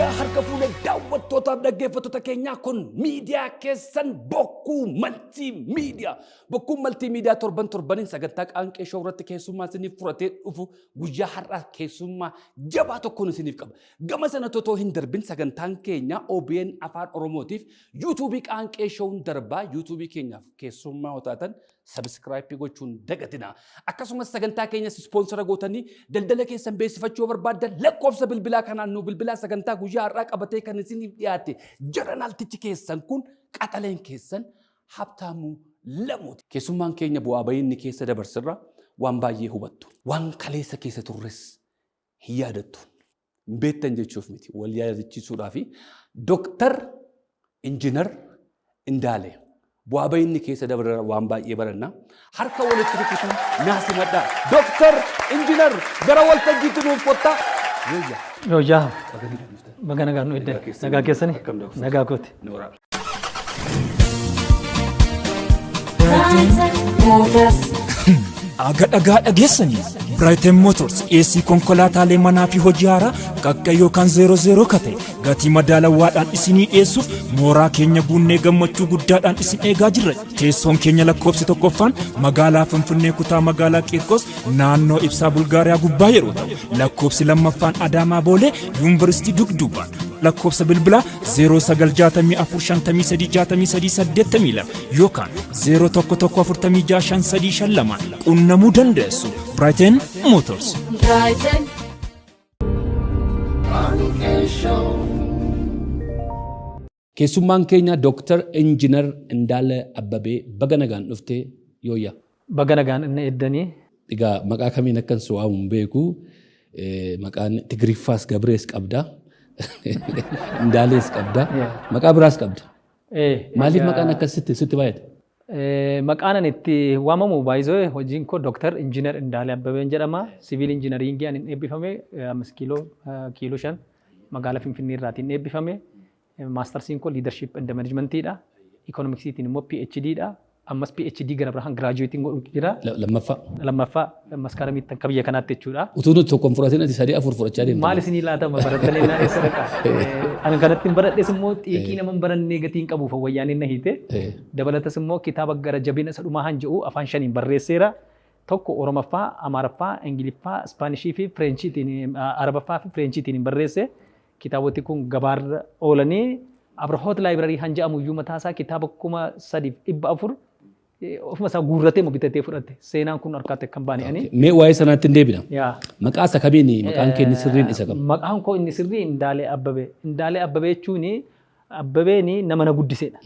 Yooyyaa, harka fuunee daawwattootaaf dhaggeeffattoota keenyaa, kun miidiyaa keessan Bokkuu Maltii Miidiyaa. Bokkuun Maltii Miidiyaa torban torbaniin sagantaa Qaanqee Show irratti keessummaa isiniif fudhatee dhufu guyyaa har'aa keessummaa jabaa tokkoon isiniif qaba. Gama sana totoo hin darbin, sagantaan keenya OBN Afaan Oromootiif yuutuubii Qaanqee Show'n darbaa. Yuutuubii keenyaaf keessummaa yoo taatan subscribe gochuun dagatina. Akkasumas sagantaa keenyas ispoonsara gootanii daldala keessan beeksifachuu yoo barbaaddan, lakkoofsa bilbilaa kanaan nu bilbilaa. Sagantaa guyyaa har'aa qabatee kan isiniif dhiyaate jaranaaltichi keessan kun, qaxaleen keessan Habtaamuu Lamuuti. Keessummaan keenya bu'aa bayinni keessa dabarsirra waan baay'ee hubattu. Waan kaleessa keessa turres hin yaadattu. Hin beektan jechuuf miti. Wal yaadachiisuudhaa fi Dooktar Injiinar Indaalee bu'aa bayinni keessa dabarra waan baay'ee baranna. Harka walitti rukutuun naa simadhaa. Dooktar Injiinar, gara waltajjiitti nuuf kottaa. Yooyyaa. Yooyyaa. Baga nagaan nu edde. Nagaa keessani? Akkam, Dooktar? Nagaa kooti. Nooraa. Brighton Motors. Aga dhagaa dhageessanii, Brighton Motors dhiyeessii konkolaataalee manaa fi hojii haaraa qaqqa yookaan 00 kate gatii madaalawaadhaan isinii dhiyeessuuf mooraa keenya guunnee gammachuu guddaadhaan isin eegaa jirra. Teessoon keenya lakkoofsi tokkoffaan magaalaa Finfinnee, kutaa magaalaa Qiirqos, naannoo Ibsaa Bulgaariyaa gubbaa yeroo ta'u, lakkoofsi lammaffaan Adaamaa Boolee, Yuunivarsiitii Dugduubaan, lakkoofsa bilbilaa 0964536382 yookaan 011465352 qunnamuu dandeessu. Brighton Motors. Brighton. Keessummaan keenya Dooktar Injiinar Indaale Abbabee, baga nagaan dhufte, yooyyaa. Baga nagaan inni eddanii. Egaa maqaa kamiin akkan si waamu hin beeku. Maqaan Tigiriffaas Gabrees qabda. Indaalees qabda. Maqaa biraas qabda. Maaliif maqaan akkas sitti baay'ate? Maqaan ani itti waamamu baay'isee hojiin koo Dooktar Injiinar Indaalee Abbabeen jedhama. Civil engineering ani eebbifame 5 kiiloo 5 magaalaa Finfinnee irraatiin eebbifame. Mastersiin koo leadership and managementiidha. Economicsiitiin immoo PhD dha. Ammas PhD gara biraan graduateiin godhu jira. Lammaffaa. Lammaffaa Maskaramitti akka biyya kanaatti jechuudha. Utuu nuti tokko hin fudhatin ati sadii afur fudhachaa deemta. Maal isinii laatama, barattanii naan eessa dhaqa? Ani kanatti hin baradhes immoo xiiqii nama hin barannee gatii hin qabuuf wayyaaniin na hiite. Dabalatas immoo kitaaba gara jabina isa dhumaa han jedhu afaan shaniin barreesseera. Tokko Oromoffaa, Amaaraffaa, Ingiliffaa, Ispaanishii fi Fireenchiitiin, Arabaffaa fi Fireenchiitiin hin barreesse. Kitaaboti kun gabaarra oolanii Abrahoot Library han jedhamu iyyuu mataa isaa kitaaba 3,400 ofuma isaa guurratee moo bitatee fudhate. Seenaan kun harkaatti akka hin baane ani. Mee waa'ee sanaatti hin deebina. Yaa. Maqaa isa kamiini? Maqaan kee inni sirriin isa kam? Maqaan koo inni sirrii Indaalee Abbabee. Indaalee Abbabee jechuun Abbabeen nama na guddisedha.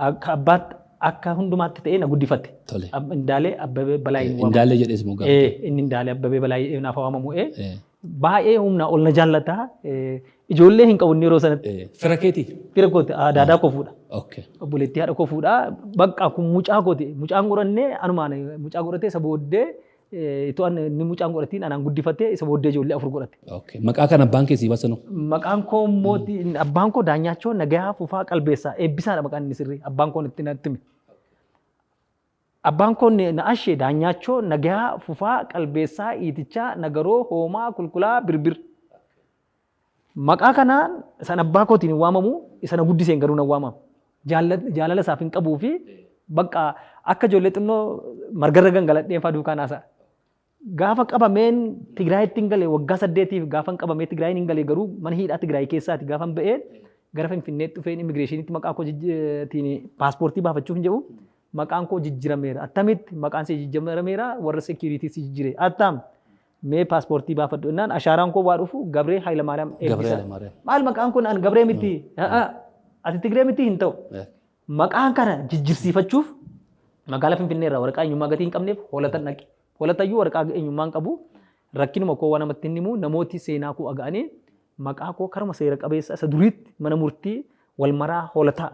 Akka abbaatti, akka hundumaatti ta'ee na guddifate. Indaalee Abbabee Balaayiin waamamu. Indaalee jedhees moo gaafa? Inni Indaalee Abbabee Balaayii naaf waamamu. Baay'ee humnaa ol na jaallata. Ijoollee hin qabu inni yeroo sanatti. Fira keetii? Fira kooti, daadaa koo fuudha. Obboleettii haadha koo fuudha. Bakka kun mucaa kooti. Mucaan godhannee anumaan mucaa godhatee, isa booddee itoo inni mucaan godhatiin anaan guddifatee, isa booddee ijoollee afur godhate. Maqaa kan abbaan kee sii baasanoo? Maqaan koo immoo abbaan koo Daanyaachoo Nagayaa Fufaa Qalbeessaa Eebbisaadha maqaan inni sirrii abbaan koo itti natti hime. Abbaan koo na ashee Daanyaachoo Nagayaa Fufaa Qalbeessaa Iitichaa Nagaroo Hoomaa Kulkulaa Birbir. Maqaa kanaan san abbaa kootiin hin waamamu, isa na guddiseen garuu nan waamama. Jaalala isaaf hin qabuu fi bakka akka ijoollee xinnoo margarra gangaladheen fa'aa duukaan haasa'a. Gaafa qabameen Tigraayitti hin galee, waggaa 8f gaafa hin qabamee Tigraayin hin galee, garuu mana hidhaa Tigraay keessaati gaafa hin ba'een gara Finfinneetti dhufeen immigireeshiniitti maqaa koo paaspoortii baafachuuf hin jedhu, maqaan koo jijjirameera. Attamitti maqaan si jijjirameera? Warra security si jijjire. Attam mee paaspoortii baafadhu jennaan ashaaraan koo waa dhufu Gabree Hayilamaariyaam Gabree Eebbisaa. Hayilamaariyaam. Maal maqaan kun an Gabree miti? Ati Tigree miti, hin ta'u. Maqaan kana jijjirsiifachuuf magaalaa Finfinnee irraa waraqaa eenyummaa gatii hin qabneef Hoolatan dhaqe. Hoolatayyuu waraqaa eenyummaa hin qabu. Rakkinuma koo waan namatti hin himu, namooti seenaa koo aga'anii maqaa koo karuma seera qabeessa isa duriitti mana murtii wal maraa Hoolataa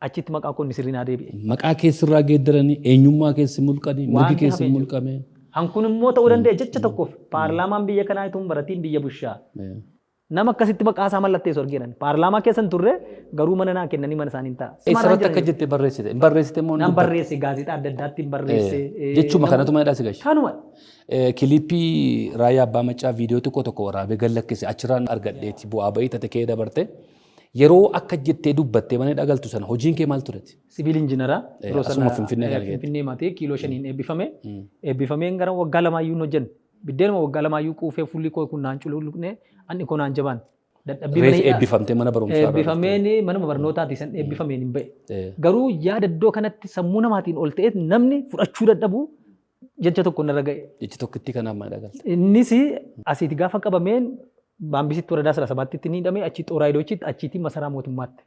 achitti maqaa koo inni sirrii naa deebi'e. Maqaa keessirraa geeddaranii, eenyummaa keessi mulqanii, mirgi Wanti keessi hafee jiru. mulqame. Hankun immoo ta'uu danda'e jecha tokkoof paarlaamaan biyya kanaa itoo hin baratiin biyya bushaa. Nama akkasitti maqaa isaa mallatteessu argeeran. Paarlaamaa keessa hin turre garuu mana naa kennanii mana isaanii hin ta'a. Eessarratti akka jettee barreessite? Hin barreessite moo? Nan barreesse, gaazexaa adda addaatti hin barreesse. Jechuma kanatu mana hidhaa si gashe. Kanuma. Kiliippii Raayyaa Abbaa Maccaa viidiyoo xiqqoo tokko waraabee gad lakkise achirraan argadheeti bu'aa ba'ii tate kee dabarte. Yeroo akka jettee dubbattee mana hidhaa galtu sana hojiin kee maal tureti? Siviil injiinaraa. Yeroo sana Asuma Finfinnee kana keessatti. Finfinnee matee kiiloo 5n eebbifame. Eebbifameen gara waggaa lamaayyuu hin hojjenne. Biddeenuma waggaa lamaayyuu quufee fuulli koo kun naan cululuqne, anni koo naan jabaan. Dadhabbii mana Reef hidhaa. Eebbifamtee mana barumsaa irraa dhuftee. Eebbifameen manuma barnootaati san eebbifameen hin ba'e. Garuu yaada iddoo kanatti sammuu namaatiin ol ta'e namni fudhachuu dadhabu jecha tokko narra ga'e. Jechi tokkittii kanaaf mana hidhaa galte. Innis asiiti gaafa qabameen Baambisitti waradaa 17tti ni hidhame, achii Xooraayidoochitti, achiitii masaraa mootummaatti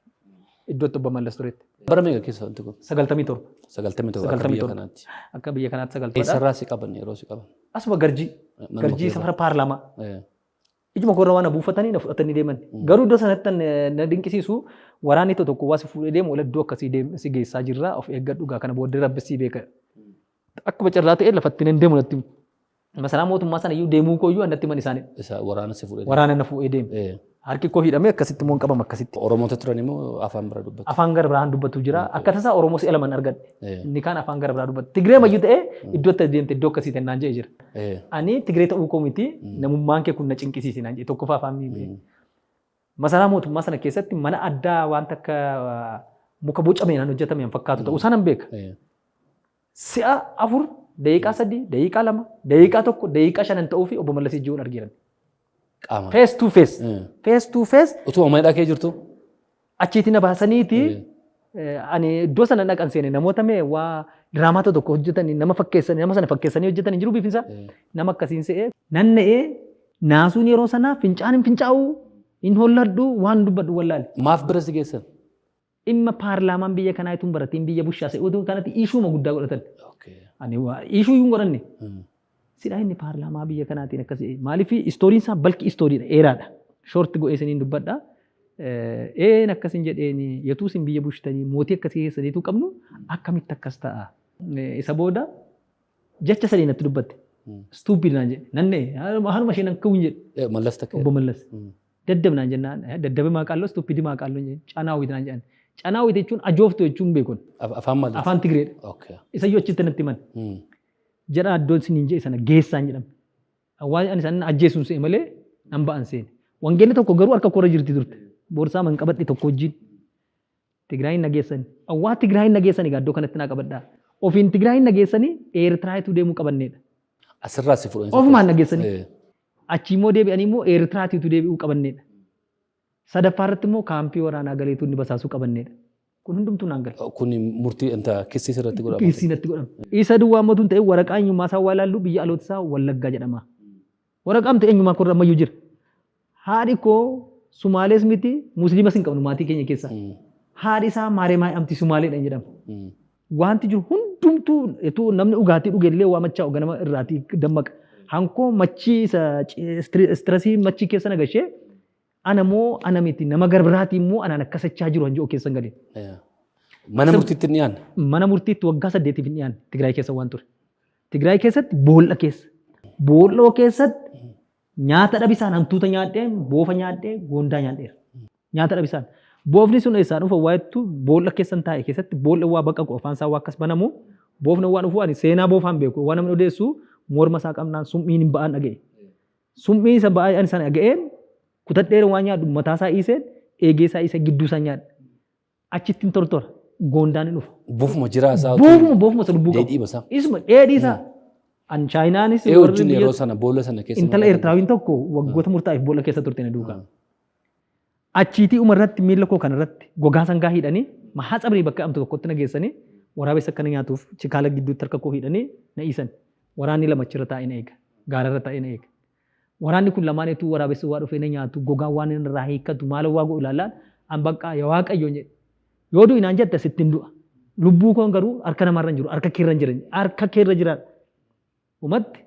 iddoo itti obbo Mallas turetti. Bara meeqa keessa wanti kun? 97. 97 akka biyya 97. kanaatti. Akka biyya kanaatti 90dha. Eessarraa si qaban yeroo si qaban? Asuma Garjii. Manuma Garjii keessa. safara paarlaamaa. Ijuma koorra waan na buufatanii na fudhatanii deeman. Garuu iddoo sanatti kan na dinqisiisu waraanni tokko tokko waa si fuudhee deemu ol iddoo akkasii si geessaa jirra, of eeggadhu gaa, kana booddee rabbi sii beeka. Akkuma carraa ta'e lafatti nan deemu natti himu. Masaraa mootummaa sana iyyuu deemuu koo iyyuu natti himan isaanii. Isa waraana si fuudhee deeme. Waraana na fuudhee deeme. Harki koo hidhamee akkasitti immoo hin qabama akkasitti. Oromoota turan immoo afaan bira dubbatu. Afaan gara biraan dubbatu jira. Akka tasaa Oromoo si'a laman argadhe. Inni kaan afaan gara biraa dubbata. Tigree mayyuu ta'ee iddoo itti deemte iddoo akkasii ta'e naan jedhe jira. Ani Tigree ta'uu koo miti, namummaan kee kun na cinqisiise naan jedhe tokkoffaa afaan miidhee. Masaraa mootummaa sana keessatti mana addaa wanta akka muka bocameen hojjetame hin fakkaatu ta'uu isaa nan beeka. Si'a 4, daqiiqaa 3, daqiiqaa 2, daqiiqaa 1, daqiiqaa 5 ta'uu fi obbo Mallasii jiruun argeeran. Qaama. Face to face. Face to face. Utuma mana hidhaa kee jirtu? Achiitti na baasaniiti ani iddoo sana dhaqan seene namoota mee waa diraamaa tokko hojjetanii nama fakkeessanii nama sana fakkeessanii hojjetanii jiru bifinsa nama akkasiin se'ee. Nan na'ee naasuun yeroo sanaa fincaan hin fincaa'u, hin holladhu, waan dubbadhu wallaale. Maaf bira si geessan? Dhimma paarlaamaan biyya kanaa itun baratiin biyya bushaa se'uutu kanatti ishuuma guddaa godhatan. Ani waa ishuu hin godhanne. Sidhaa inni paarlaamaa biyya kanaatiin akkas maaliif istooriin isaa balki istooriidha, dheeraadha. Short godhee isiniin dubbadha. Een akkas hin jedheen yetuu isin biyya bushtanii mootii akkasii keessaniitu qabnu akkamitti akkas ta'a. Isa booda jecha sadii natti dubbatte. Stupid naan jedhe. Nanne haruma isheen akka hin jedhe. Mallas takka. Obbo Mallas. Daddab naan jennaan daddabe maa qaalloo stupid maa qaalloo jedhe. Canaawit naan jedhan. Canaawit jechuun ajooftu jechuun beekun. Afaan maali? Afaan Tigreedha. Isayyuu achitti natti himan. Jedha iddoon isiniin jedhe sana geessaan jedhame. Waan ani isaan ajjeesuun se'e malee nan ba'an seene. Wangeelli tokko garuu harka koorra jirti turte. Boorsaa man qabadhe tokko wajjin. Tigraayin na geessani. Awwaa Tigraayin na geessani egaa iddoo kanatti naa qabadhaa. Ofiin Tigraayin na geessanii Eertiraayituu deemuu qabanneedha. Asirraa si fudhanii. Ofumaan na geessanii. Achii immoo deebi'anii immoo Eertiraatiitu deebi'uu qabanneedha. Sadaffaa irratti immoo kaampii waraanaa galeetu inni basaasuu qabanneedha. Kun hundumtuu naan gale. Kun murtii inta kissii sirratti godhama. Kissii natti godhama. Isa duwwaa immoo tun ta'e waraqaa eenyummaa isaa waa ilaallu biyya aloota isaa Wallaggaa jedhama. Waraqaamti eenyummaa korra ammayyuu jira. Haadhi koo Sumaalees miti, Musliimas hin qabnu maatii keenya keessa. Haadhi isaa Maareemaa jedhamti, Sumaaleedha hin jedhamu. Wanti jiru hundumtuu utuu namni dhugaatii dhuge illee waa machaa'u ganama irraatii dammaqa. Hankoo machii isa istirasii machii keessa na gashee ana moo ana miti, nama garbiraatii immoo anaan akkasachaa jiru hanji'oo keessan galee. Mana murtiitti hin dhiyaanne. Mana murtiitti waggaa 8f hin dhiyaanne Tigraay keessa waan ture. Tigraay keessatti boolla keessa. Boolloo keessatti nyaata dhabisaan hantuuta nyaadhee, boofa nyaadhee, goondaa nyaadheera. Nyaata dhabisaan. Boofni sun eessaa dhufa waayittu boolla keessan taa'e keessatti boolla waa baqaqu afaan isaa waa akkas banamu boofni waa dhufu ani seenaa boofaan beeku waan namni odeessu morma isaa qabnaan summiin hin ba'aan dhaga'e. Summii isa ba'aa ani sana dhaga'een kutadheera waan nyaadhu mataa isaa dhiiseen eegee isaa dhiisee gidduu isaa nyaadha. Achitti hin tortora. Goondaan hin dhufa. Boofuma jiraa isaa utuu Boofuma isa lubbuu qabu. Dheedhii isaa. Isuma dheedhii isaa. An Chaayinaanis Ee warri wajjin biyya yeroo sana boolla sana keessa. Intala Eertiraawiin tokko waggoota murtaa'eef boolla keessa turte na duukaa. Achiitii uma irratti miila koo kana irratti gogaa sangaa hidhanii mahaa tsabrii bakka jedhamtu tokkotti na geessanii waraabessa akkana nyaatuuf chikaala gidduutti harka koo hidhanii na dhiisan. Waraanni lama achirra taa'ee na eega. Gaararra taa'ee na eega. Waraanni kun lamaan etuu waraabessi waa dhufee na nyaatu, gogaa waan inni irraa hiikkatu, maal waa godhu ilaallaan an baqqaa yaa Waaqayyo jedhe. Yoo du'i naan jette sittin du'a. Lubbuu koon garuu harka namaarra hin jiru, harka keerra hin jiran, harka keerra jira. Dhumatti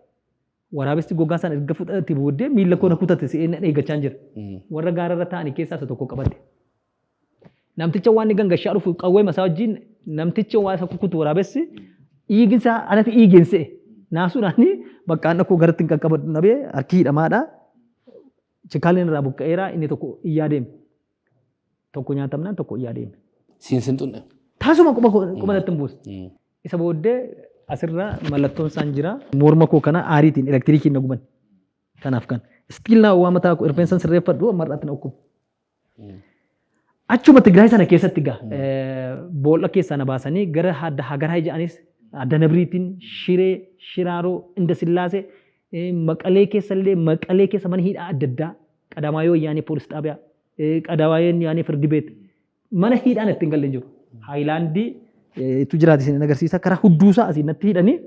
waraabessi gogaa sana erga fudhate booddee miilla koo na kutate se'ee na eeggachaa jira. Warra gaararra taa'anii keessaa isa tokko qabate. Namticha waan inni gangashaa dhufu qawwee masaa wajjin namticha waa isa kukutu waraabessi dhiigni isaa anatti dhiigeen se'e. Naasuudhaan bakka anna koo garatti hin qaqqabadhu nabee harki hidhamaadha. Chikaaleen irraa buqqa'eera inni tokko iyyaa deeme. Tokko nyaatamnaan tokko iyyaa deeme. Siin sin xunne. Tasuma quba quba natti hin buusne. Isa booddee asirra mallattoon isaan jira. Morma koo kana aariitiin elektiriikiin na guban. Kanaaf kan. Still naa waa mataa koo rifeensan sirreeffadhu amma har'aatti na dhukkuba. Achuma Tigraay sana keessatti gaa boolla keessaa na baasanii gara hadda Hagaraa jedhanis adda Nabriitiin Shiree, Shiraaroo, Inda Sillaasee, Maqalee keessallee Maqalee keessa mana hidhaa adda addaa Qadaamaayoo Wayyaanee Poolis Xaabiyaa, Qadaamaayoo Wayyaanee Firdi Beet mana hidhaan ittiin galle hin jiru. Haayilaandii itti jiraate isin agarsiisa karaa hudduusaa asiin natti hidhanii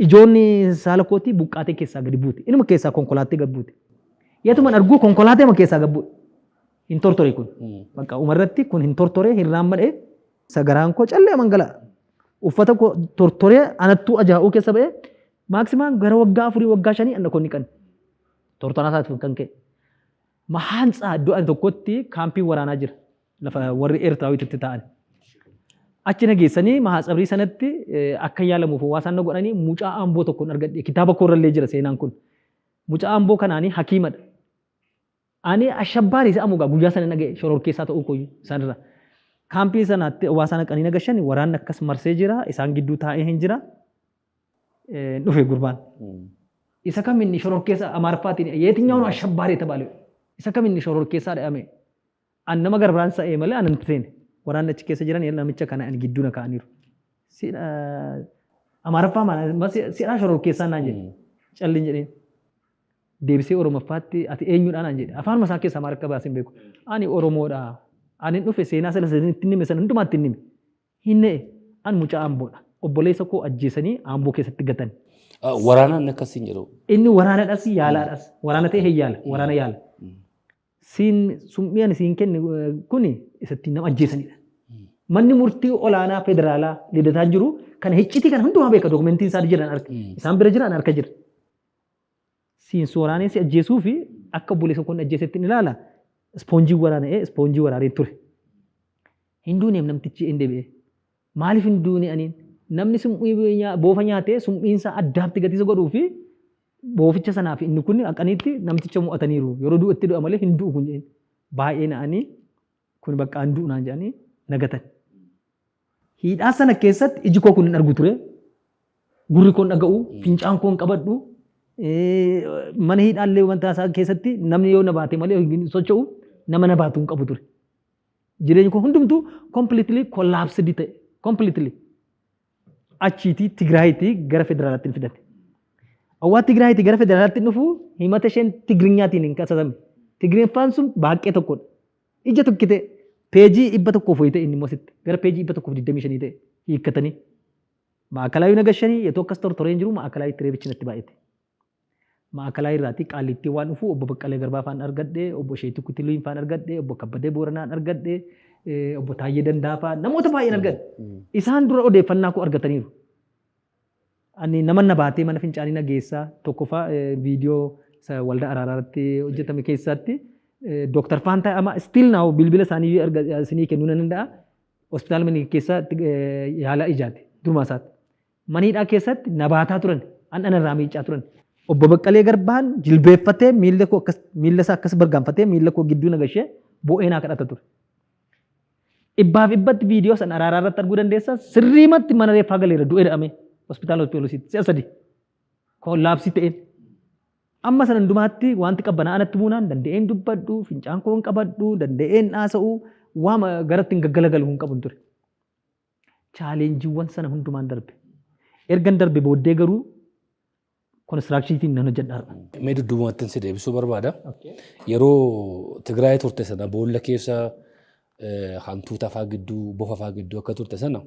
ijoonni saala kootii buqqaatee keessaa gadi buute. Inuma keessaa konkolaattee gad buute. Yetuman arguu konkolaateema keessaa gad bu'e. Hin tortore kun. Bakka umarratti kun hin tortore hin raammadhe sagaraan koo callee mangala. Uffata koo tortoree anattuu ajaa'uu keessa ba'e maaksimaan gara waggaa 4 waggaa 5 anna koo ni qanne. Tortoraa isaatiif kan ka'e. Mahaantsaa iddoo ani tokkotti kaampiin waraanaa jira. Lafa warri Eertiraawit itti ta'an. Achi na geessanii mahatsabrii sanatti akka yaalamuuf waa isaan na godhanii mucaa Amboo tokkoon argadhe. Kitaaba koorrallee jira seenaan kun. Mucaa Amboo kanaanii hakiimadha. Ani ashabbaarii isa amugaa guyyaa sana naga'e shororkeessaa ta'uu kooyyuu isaanirra. Kaampii sanaatti waa isaan haqanii na gashan waraanni akkas marsee jira isaan gidduu taa'ee hin jira. Dhufe gurbaan. Isa kam inni shororkeessa Amaariffaatiin yeetinyaw ነው አሸባሪ የተባለው isa kam inni shororkeessaa dha'ame an nama garbaan sa'ee malee an hin seene waraanni achi keessa jiran namicha kana ani gidduu na kaa'aniiru. Amaaraffaa maal si'aa shororkeessaa naan jedhe callin jedheen. Deebisee Oromoffaatti ati eenyudha naan jedhe afaanuma isaa keessaa maal akka baase hin beeku. Ani Oromoodha. Ani dhufe seenaa sana itti hime sana hundumaatti hin hime. Hin ne'e an mucaa Amboodha. Obboleessa koo ajjeesanii Amboo keessatti gatan. Waraanaan akkasiin jedhu. Inni waraanadhas yaalaadhas. Waraana ta'e hin yaala. Waraana yaala. Siin summii ani siin kenne kuni isatti nama ajjeesanidha. Manni murtii olaanaa federaalaa Lidataa jiru kana hiccitii kana hundumaa beeka dokumentiin isaa jiran harka. Isaan bira jiran harka jira. Siin waraanee si ajjeesuu fi akka obboleessa koon ajjeesetti hin ilaala. Ispoonjii waraana'ee ispoonjii waraanee ture. Hin duuneef namtichi hin deebi'e. Maaliif hin duune aniin? Namni summii boofa nyaatee summiinsaa addaatti gatiisa godhuu fi booficha sanaaf inni kun haqaniitti namticha mo'ataniiru. Yeroo du'etti du'a malee hin du'u kun jedheen. Baay'ee na'anii kun bakka hin du'u naan jedhanii nagatan. Hidhaa sana keessatti iji koo kun hin argu ture. Gurri koo hin dhaga'u, fincaan koo hin qabadhu. Mana hidhaallee wanta isaa keessatti namni yoo na baate malee hin socho'u nama na baatu hin qabu ture. Jireenyi koo hundumtuu completely collapsed ta'e. Completely. Achiitii Tigraayitii gara federaalaatti hin fidate. Awwaa Tigraayitii gara federaalaatti dhufu himata isheen Tigrinyaatiin hin kasasame. Tigriffaan sun baaqee tokkodha. Ija tokkite peejii 100 wayii ta'e inni immoo asitti gara peejii 125 ta'e hiikkatanii. Maakalaayii nagashanii yetoo akkas tortoreen jiru maakalaayii reebichi natti baay'ate. Maakalaayii irraatii Qaallittii waan dhufu obbo Baqqalee Garbaa faan argadhe, obbo Sheetuu Kutiliin faan argadhe, obbo Kabbadee Booranaan argadhe, obbo Taayyee Dandaa faan namoota baay'een argadhe. Isaan dura odeeffannaa koo argataniiru. Ani nama na baatee mana fincaanii na geessaa tokkoffaa viidiyoo waldaa araaraatti hojjetame keessatti Dooktar Faantaa amma still now bilbila isaanii isinii kennuu nan danda'a. Hospitaala Minilik keessa yaala ijaati durumaa isaatti. Mana hidhaa keessatti na baataa turan an irraa miicaa turan. Obbo Baqqalee Garbaan jilbeeffatee miilla koo akkas miilla isaa akkas bargaanfatee miilla koo gidduu na gashee bo'ee naa kadhata ture. Dhibbaaf dhibbatti viidiyoo san araaraa irratti arguu dandeessa. Sirriimatti mana reeffaa galeera du'e jedhame hospitaala poolisiitti si'a 3 kollaapsii ta'een. Amma sana hundumaatti wanti qabbanaa anatti buunaan danda'een dubbadhu, fincaan koo hin qabadhu, danda'een haasa'u, waama garatti hin gaggalagalu hin qabu ture. Chaalenjiiwwan sana hundumaan darbe. Ergan darbe booddee garuu konistiraakshiniitiin nan hojjedha har'a. Mee dudduubumatti si deebisuu barbaada. Yeroo Tigraay turte sana boolla keessa hantuuta fa'aa gidduu bofa fa'aa gidduu akka turte sana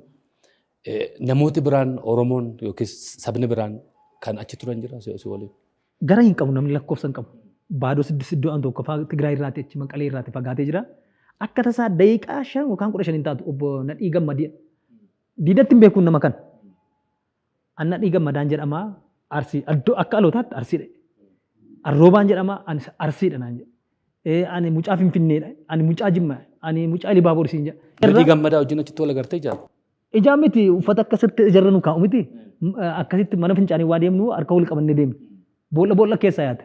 namooti biraan Oromoon yookiis sabni biraan kan achi turan jira si waliin. Gara hin qabu namni lakkoofsa hin qabu. Baadoo siddis iddoo an tokko fa'aa Tigraay irraati achi Maqalee irraati fagaatee jira. Akka tasaa daqiiqaa 5 yookaan 15 hin taatu obbo Nadhii Gammadii. Diidatti hin beekuun nama kana. An Nadhii Gammadaan jedhama Arsii iddoo akka alootaatti Arsiidha. Arroobaan jedhama ani Arsiidha naan jedhe. Ani mucaa Finfinneedha. Ani mucaa Jimma. Ani mucaa Ilibaaboor siin jedha. Nadhii Gammadaa wajjin achitti wal agartee jira. Ijaan miti uffata akkasitti ijarra nu kaa'u miti. Akkasitti mana fincaanii waa deemnu harka wal qabannee deemna. Boolla boolla keessa yaata.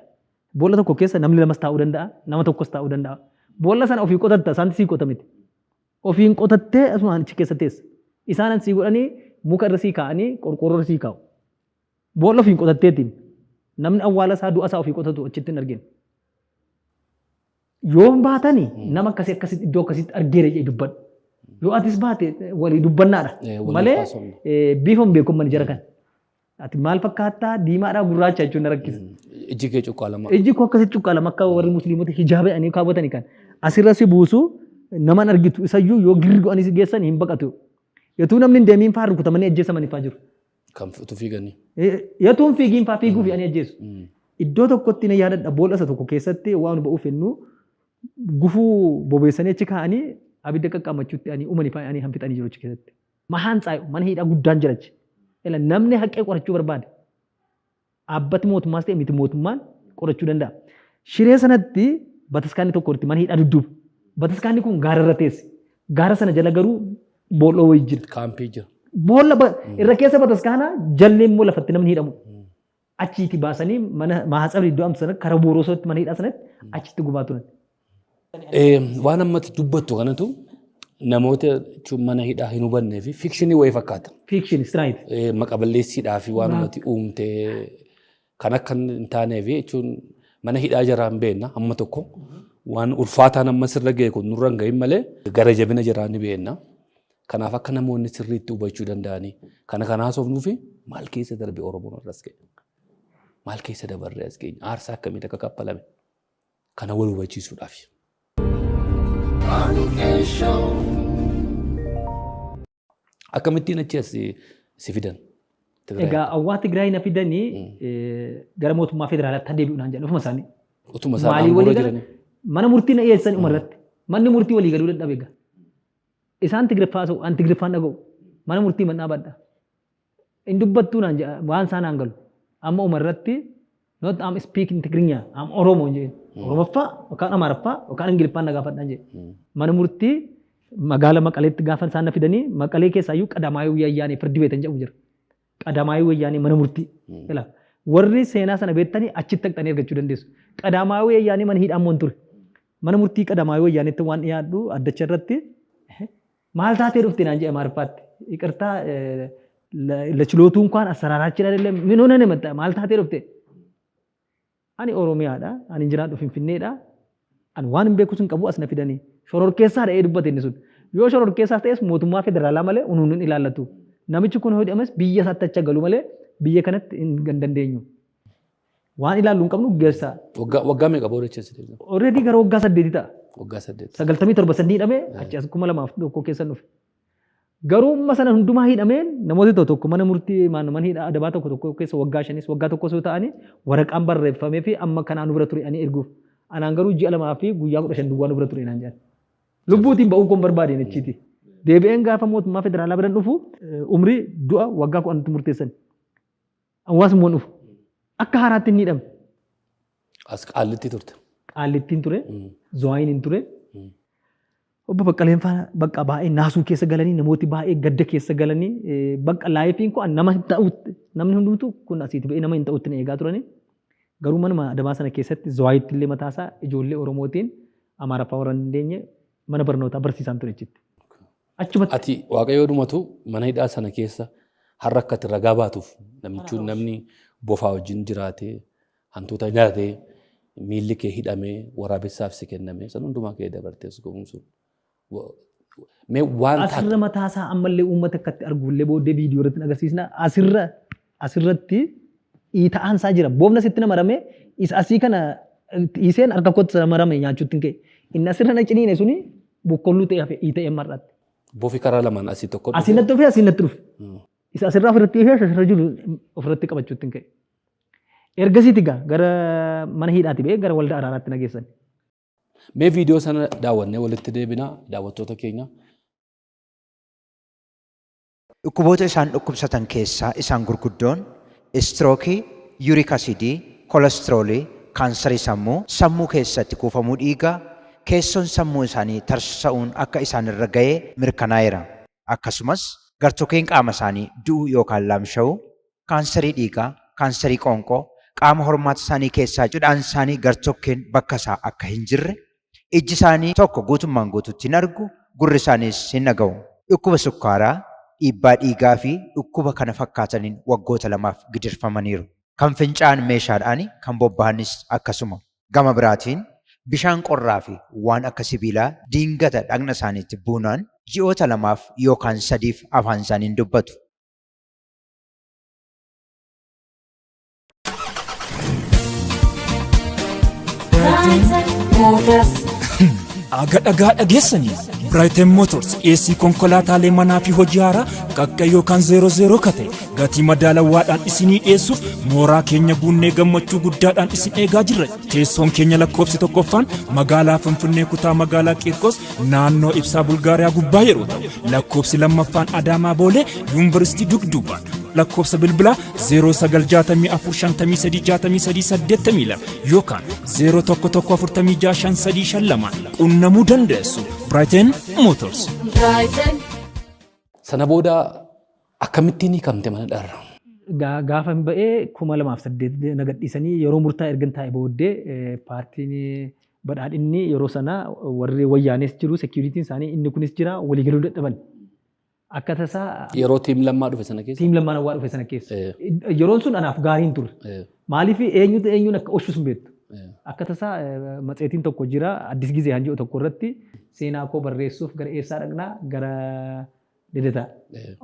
Boolla tokko keessa namni lamas taa'uu danda'a, nama tokkos taa'uu danda'a. Boolla sana ofii qotatta, isaan sii qota miti. Ofiin qotattee asumaan achi keessa teessa. Isaan sii godhanii muka irra sii kaa'anii qorqoorroo irra sii kaa'u. Boolla ofiin qotatteetiin namni awwaala isaa du'a isaa ofii qotatu achitti hin argine. Yoon baatani nama akkasii akkasitti iddoo akkasitti argeera jedhee dubbadhu. Yoo atis baate walii dubbannaadha. Waliin Malee haasofna. bifa hin beeku mani jara kan. Ati maal fakkaattaa diimaadhaa gurraacha jechuun na rakkisa. Ijji kee cuqqaalama. Ijji koo akkasitti cuqqaalama akka warri musliimota hijaaba jedhanii kaawwatanii kan. Asirra si buusu nama hin argitu isayyuu yoo girri godhanii si geessan hin baqatu. Yotuu namni hin deemiin faa rukutamanii ajjeesamanii faa jiru. Kan utuu fiiganii. Yotuun fiigiin faa fiiguu fi ani ajjeesu. Iddoo tokkotti na yaadadha boolla isa tokko keessatti waan ba'uuf jennu gufuu bobeessanii achi kaa'anii abidda qaqqaammachuutti ani uumanii faa ani hanfixanii jiru achi keessatti. Mahaan tsaayu mana hidhaa guddaan jira achi. Ila namni haqee qorachuu barbaade. Dhaabbati mootummaas ta'e miti mootummaan qorachuu danda'a. Shiree sanatti bataskaanni tokko jirti mana hidhaa dudduuba. Bataskaanni kun gaara irra teessi. Gaara sana jala garuu boolloo wayii jira. Kaampii jira. Boolla irra keessa bataskaanaa jalli immoo lafatti namni hidhamu. Achiiti baasanii mana maahatsabri iddoo amsa sana kara boorosootti mana hidhaa sanatti achitti gubaa turan. Waan ammatti dubbattu kanatu namoota jechuun mana hidhaa hin hubannee fi fikshinii wayii fakkaata. Fiction is right. Maqa balleessiidhaa fi waan ammatti uumtee kan akka hin taanee fi jechuun mana hidhaa jaraa hin beekna hamma tokko waan ulfaataan amma sirra ga'e kun nurra hin gahin malee gara jabina jaraa ni beekna. Kanaaf akka namoonni sirriitti hubachuu danda'anii kana kan haasofnuu fi maal keessa darbe Oromoon irras ga'e. Maal keessa dabarree as geenye aarsaa akkamiin akka kaffalame kana wal hubachiisuudhaaf. Akkamittiin achi as si fidan? Tigraay. Egaa awwaa Tigraay na fidanii gara mootummaa federaalaatti deebi'u naan jedhan ofuma isaanii. Utuma isaan Maalii aangoo irra walii gala? jiranii. Mana murtii na dhiyeessan dhuma irratti. Manni murtii walii galuu dadhabe egaa. Isaan Tigriffaa haasa'u, an Tigriffaan dhaga'u. Mana murtii man dhaabadha. Hin dubbattuu naan jedha, waan isaa naan galu. Amma uma irratti not I'm speaking Tigrinya, I'm Oromo hin jedhin. Oromoffaa yookaan Amaaraffaa yookaan Ingiliffaan na gaafadhaan jedhe. Mana murtii magaala Maqaleetti gaafa isaan na fidanii Maqalee keessaayyuu Qadamaayii Wayyaanee firdi beetan jedhamu jira. Qadamaayii Wayyaanee mana murtii. Ila warri seenaa sana beektanii achitti dhaqxanii argachuu dandeessu. Qadamaayii Wayyaanee mana hidhaa immoo hin ture. Mana murtii Qadamaayii Wayyaaneetti waan dhiyaadhu addacha irratti maal taatee dhufte naan jedhe Amaariffaatti. Iqirtaa lachilootuu እንኳን አሰራራችን አይደለም ምን ሆነ ነው የመጣ maal taatee dhufte. Ani Oromiyaadha. Ani jiraadhu Finfinneedha. Ani waan hin beekus hin qabu as na fidanii. Shororkeessaa dha'ee dubbate inni sun. Yoo shororkeessaas ta'es mootummaa federaalaa malee unuun hin ilaallatu. Namichi kun hidhames biyya isaatti acha galu malee biyya kanatti hin dandeenyu. Waan ilaallu hin qabnu geessaa. Waggaa meeqa booda achi as deebi'e? Already gara waggaa 8 ta'a. Waggaa 8. 97 san hidhame achi as 2001 keessa dhufe. Garuu amma sana hundumaa hidhameen namooti tokko tokko mana murtii mana hidhaa adabaa tokko tokko keessa waggaa 5s waggaa 1 yoo ta'anii waraqaan barreeffamee fi amma kanaa nu bira ture ani erguuf. Anaan garuu ji'a 2 fi guyyaa 15 duwwaa nu bira ture naan jedhan. Lubbuutiin ba'uu koon barbaadeen achiiti. Deebi'een gaafa mootummaa federaalaa biran dhufu umrii du'a waggaa 10tti murteessan. Hawaasummaan dhufu. Akka haaraatti hin hidhamne. As Qaallittii turte. Qaallittiin ture. Zuwaayin hin ture. Obbo Baqqaleen faana bakka baay'ee naasuu keessa galanii namooti baay'ee gadda keessa galanii bakka laayifiin kun nama hin ta'utti namni hundumtuu kun asiiti ba'ee nama hin ta'utti na eegaa turanii. Garuu manuma adabaa sana keessatti Zuwaayitti illee mataasaa ijoollee Oromootiin Amaaraffaa warra hin dandeenye mana barnootaa barsiisaan ture achitti. Achumatti. Ati Waaqayyoo dhumatu mana hidhaa sana keessa har'a akka ati ragaa baatuuf namichuun namni bofaa wajjin jiraatee hantuuta nyaatee miilli kee hidhamee waraabessaaf si kenname san hundumaa kee dabartee as ga'uun sun. Mee waan taate. Asirra mataasaa ammallee uummata akkatti arguullee booddee viidiyoo irratti agarsiisna. Asirra asirratti dhiita'aan isaa jira. Boofna sitti na marame isa asii kana dhiiseen harka kootti sana marame nyaachuutti hin ka'e. Inni asirra na ciniine suni bokkolluu ta'e hafe dhiita'ee mar'atte. Bofi karaa lamaan asii tokko dhufe. Asii natti dhufe asii natti dhufe. Isa asirraa ofirratti dhiisee isa asirra jiru ofirratti qabachuutti hin ka'e. Ergasiiti egaa gara mana hidhaati ba'ee gara waldaa araaraatti na geessan. Mee viidiyoo sana daawwannee walitti deebina daawwattoota keenya. Dhukkuboota isaan dhukkubsatan keessaa isaan gurguddoon istirookii, yuurik asidii, kolestiroolii, kaansarii sammuu, sammuu keessatti kuufamuu dhiigaa, keessoon sammuu isaanii tarsa'uun akka isaan irra ga'e mirkanaa'eera. Akkasumas gartokkeen qaama isaanii du'uu yookaan laamsha'uu, kaansarii dhiigaa, kaansarii qoonqoo, Qaama hormaata isaanii keessaa cidhaan isaanii gartokkeen bakka isaa akka hin jirre, ijji isaanii tokko guutummaan guutuutti hin argu, gurri isaaniis hin dhaga'u. Dhukkuba sukkaaraa, dhiibbaa dhiigaa fi dhukkuba kana fakkaataniin waggoota lamaaf gidirfamaniiru. Kan fincaa'an meeshaadhaan, kan bobba'anis akkasuma. Gama biraatiin bishaan qorraa fi waan akka sibiilaa diingata dhagna isaaniitti buunaan ji'oota lamaaf yookaan sadiif afaan isaaniin dubbatu. Brighton Motors. Aga dhagaa dhageessanii, Brighton Motors dhiyeessii konkolaataalee manaa fi hojii haaraa qaqqa yookaan 00 kate gatii madaalawaadhaan isinii dhiyeessuuf mooraa keenya guunnee gammachuu guddaadhaan isin eegaa jirra. Teessoon keenya lakkoofsi tokkoffaan magaalaa Finfinnee, kutaa magaalaa Qiirqos, naannoo Ibsaa Bulgaariyaa gubbaa yeroo ta'u, lakkoofsi lammaffaan Adaamaa Boolee, Yuunivarsiitii Dugduubaan, lakkoofsa bilbilaa 09645363 82 yookaan 011465352 qunnamuu dandeessu. Brighton Motors. Brighton. Sana booda akkamittiin hiikamte mana hidhaarra? Gaafa hin ba'ee 2008 na gadhiisanii, yeroo murtaa'e ergan taa'e booddee, paartiin badhaadhinni yeroo sana warri wayyaanes jiru, securityn isaanii inni kunis jira, walii galuu dadhaban. Akka tasaa Yeroo team Lammaa dhufe sana keessa? Team Lammaan awwaa dhufe sana keessa. Yeroon sun anaaf gaarii hin turre. Maaliif, eenyutu eenyuun akka oshus hin beektu. Akka tasaa matseetiin tokko jira, Addis Gizee han jedhu tokko irratti seenaa koo barreessuuf gara eessaa dhaqnaa? Gara Lidataa.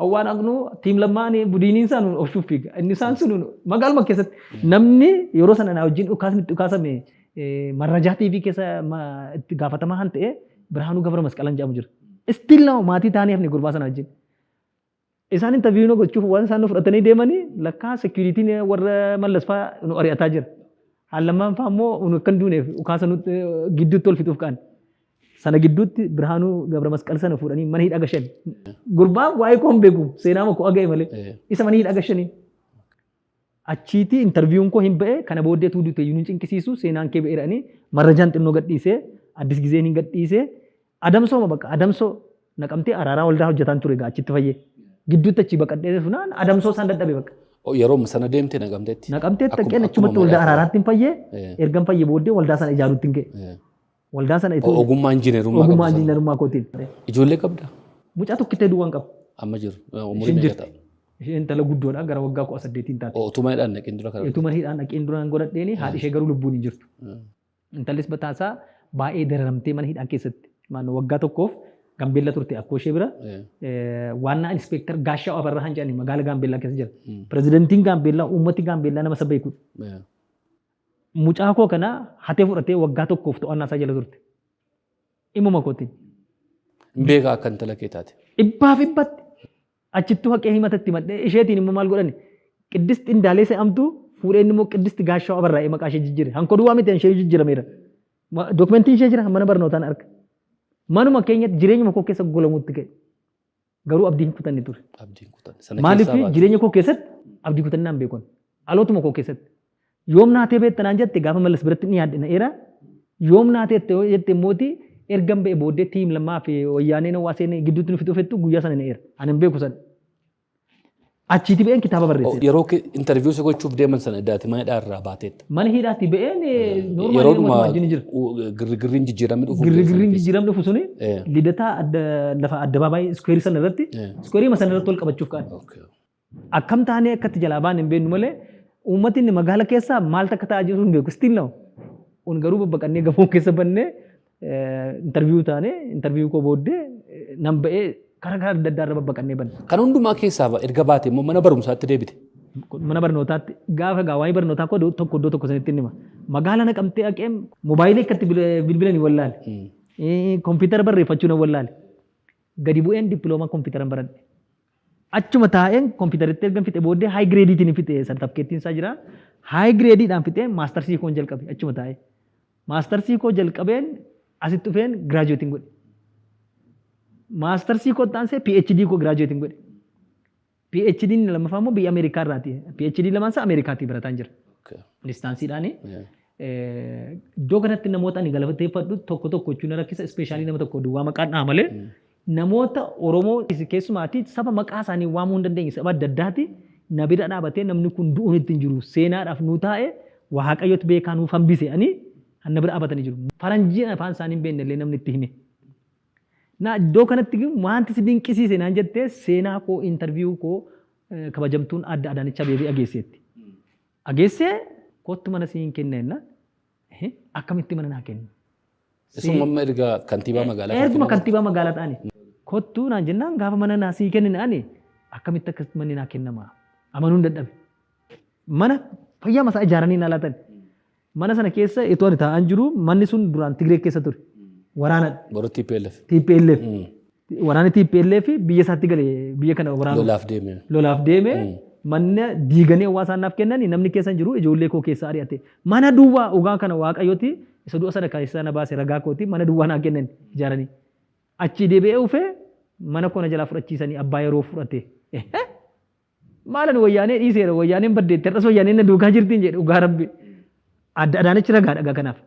Awwaan dhaqnu, team Lammaan budiiniin isaa nuun obshuuf fiiga. Inni isaan sun magaaluma keessatti namni yeroo sana na wajjin dhukaasni itti dhukaasame, Marrajaa TV keessa itti gaafatamaa kan ta'e Birhaanuu Gabra Masqalan jedhamu jira. Still now maatii taanii hafne gurbaa sana wajjin. Isaan interview nu gochuuf waan isaan nu fudhatanii deemanii, lakkaa securityn warra Mallas fa'aa nu ari'ataa jira. Haallammaan fa'aa immoo nu akka hin duuneef dhukaasa nutti gidduutti ol fixuuf ka'an. Sana gidduutti Birhaanuu Gabra Masqal sana fuudhanii mana hidhaa gashan. Gurbaan waa'ee koo hin beeku, seenaa koo aga'e malee. Isa mana hidhaa gashanii. Achiitii interviewn koo hin ba'e. Kana booddee tuu duute iyyuu nu cinqisiisu, seenaan kee ba'eeranii Marrajaan xinnoo gadhiisee, Addis Gizeen hin gadhiisee, adamsooma bakka adamsoo Naqamtee araaraa waldaa hojjetaan ture egaa achitti fayyee. Gidduutti achii baqadhee funaan adamsoo isaan dadhabe bakka. Yeroo sana deemte Naqamteetti? Naqamteetti dhaqeen achumatti waldaa araaraatti hin fayyee. Ergan fayyee booddee waldaa sana ijaaruutti hin ka'e. Waldaa sana ituu Ogummaa injiinarummaa ogummaa qabdu sana. Injiinarummaa kootiin. Ijoollee qabda? Mucaa tokkittee duwwaan qaba. Amma jiru. Umurii Isheen meeqa jirti. ta'a? Isheen intala guddoodha, gara waggaa 18n taate. Utuma hidhaan dhaqeen dura kana. Utuma hidhaan dhaqeen duraan godhadheeni, haadhi ishee garuu lubbuun hin jirtu. Intallis bataasaa baay'ee dararamtee mana hidhaa keessatti maannoo waggaa tokkoof Gaambeellaa turte akkoo ishee bira. Waannaa inspector Gaashaa Abarraa han jedhani magaala Gaambeellaa keessa jira. Pirezidantiin Gaambeellaa, uummati Gaambeellaa nama isa beekudha. Mucaa koo kana hatee fudhatee waggaa tokkoof to'annaa isaa jala turte. Dhimuma kootiin. Hin beekaa akka intala kee taate? Dhibbaaf dhibbatti. Achittuu haqee himata itti madhee, isheetiin immoo maal godhani? Qiddist Indaalee se'amtu fuudhee, inni immoo Qiddist Gaashaw Abarraa'ee maqaa ishee jijjiire. Hanko duwwaa miti, ishee jijjiirameera. Dookumentiin ishee jira mana barnootaan arga. Manuma keenyatti jireenyuma koo keessa golamuutti ga'e. Garuu abdii hin kutanne ture. Abdiin kutanne. Sana Maaliif, keessaa baate. jireenya koo keessatti abdii kutannaan beekon. Dhalootuma koo keessatti. Yoom naatee beekta naan jette, gaafa Mallas biratti ni yaadde na'eera. Yoom naatee jette immooti, ergan ba'e booddee team Lammaa fi wayyaaneen waa seenee gidduutti nu fixuuf jettu guyyaa sana na'eera. Ani hin beeku sana. Achiiti ba'een kitaaba barreesse. Yeroo interview si gochuuf deeman sana iddaati mana hidhaa irraa baateetta. Mana hidhaatti ba'een normally Yeroodhuma namoota wajjin jira. Girrigirriin jijjiiramni dhufuuf Girrigirriin jijjiiramni dhufu suni Lidataa lafa addabaabaayii square sana irratti, square sana irratti wal qabachuuf ka'an. Akkam taanee akkatti jalaa baane hin beeknu malee, uummati inni magaala keessaa maal takka ta'aa jiru hin beeku. Still now. Un garuu babbaqannee gamoo keessa bannee interview taane, interview koo booddee nan ba'ee karaa karaa adda addaa irra babbaqannee banne. Kan hundumaa keessaa erga baate immoo mana barumsaatti deebite. Mana barnootaatti gaafa gaa waa'ee barnootaa koo tokko iddoo tokko sanitti hima. Magaala Naqamtee dhaqee moobaayilii akkatti bilbilanii wallaale. Kompiitara barreeffachuu nan wallaale. Gadi bu'een dippiloomaa kompiitaran baradhe. Achuma taa'een kompiitaritti ergan fixe booddee high gradeiitiin fixe, sartifikeettiin isaa jira. High gradeiidhaan fixee mastersii koon jalqabe achuma taa'ee. Mastersii koo jalqabeen asitti dhufeen graduateiin godhe. Mastersii koo taansee PhD koo graduateiin godhe. PhD lammaffaa immoo biyya Ameerikaa irraati. PhD lamaan isaa Ameerikaatii barataan jira. Distanceiidhaani. Iddoo kanatti namoota ani galateeffadhu tokko tokko jechuun na rakkisa, especially nama tokko duwwaa maqaan dhaha malee, namoota Oromoo keessumaatti saba maqaa isaanii waamuu hin dandeenye, saba adda addaati na bira dhaabatee, namni kun du'uun itti hin jiru, seenaadhaaf nu taa'e. Waaqayyotu beekaa nuuf hambise ani hanna bira dhaabatanii jiru. Faranjiin afaan isaanii hin beekne illee namni itti hime. Na iddoo kanatti wanti si dinqisiise naan jettee seenaa koo interview koo kabajamtuun adda Adaanech Abeebee ageesseetti. Ageessee kottu mana siin kenna jennaan akkamitti mana naa kennu? Isuma amma erga kantiibaa magaalaa Erguma Finfinnee kantiibaa magaalaa ta'ani. Kottuu naan jennaan gaafa mana naa sii kennina ani akkamitti akkasitti manni naa kennama? Amanuun dadhabe. Mana fayyaa masaa ijaaranii naa laatan. Mana sana keessa itoo ani taa'aan jiru manni sun duraan Tigree keessa ture. Waraanadha. Warra TPLF. TPLF. Waraanni TPLF biyya isaatti gale biyya kana waraanu. Lolaaf deeme. Lolaaf deeme manna diiganii hawaasaan naaf kennani namni keessa hin jiru ijoollee koo keessa ari'ate. Mana duwwaa dhugaa kana Waaqayyooti isa du'a sana keessa na baase ragaa kooti mana duwwaa naa kennan ijaaranii. Achii deebi'ee dhufee mana koo na jalaa fudhachiisanii abbaa yeroo fudhate. Maalan wayyaanee dhiiseera wayyaaneen baddeetti har'as wayyaaneen na duukaa jirtiin jedhe dhugaa rabbi. Adda Adaanech ragaadha egaa kanaaf.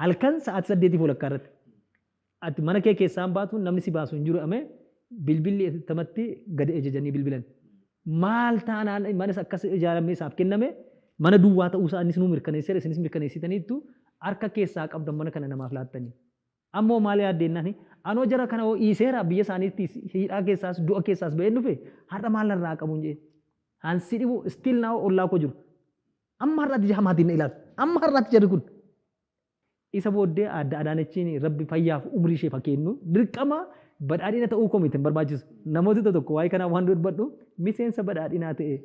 Halkan sa'aatii 8:30 irratti. Ati mana kee keessaa hin baatu namni si baasu hin jiru jedhamee bilbilli tamatti gadi ejejanii bilbilan. Maal taanaan manis akkas ijaaramee isaaf kenname mana duwwaa ta'uu isaa innis nuu mirkaneesseera isinis mirkaneessitaniittu harka keessaa qabdan mana kana namaaf laattanii. Ammoo maal yaadde jennaan anoo jara kana hoo dhiiseera biyya isaaniitti hidhaa keessaas du'a keessaas ba'een dhufe har'a maal narraa qabuun jedheen. Hansi dhibu still now ollaa koo jiru. Amma har'aatti ija hamaatiin na ilaalu. Amma har'aatti jarri kun. Isa booddee Aadde Adaanechiin Rabbi fayyaaf umrii isheef haa kennu. Dirqama badhaadhina ta'uu koo miti hin barbaachisu. Namooti tokko tokko waa'ee kanaa waan dubbadhu miseensa badhaadhinaa ta'e.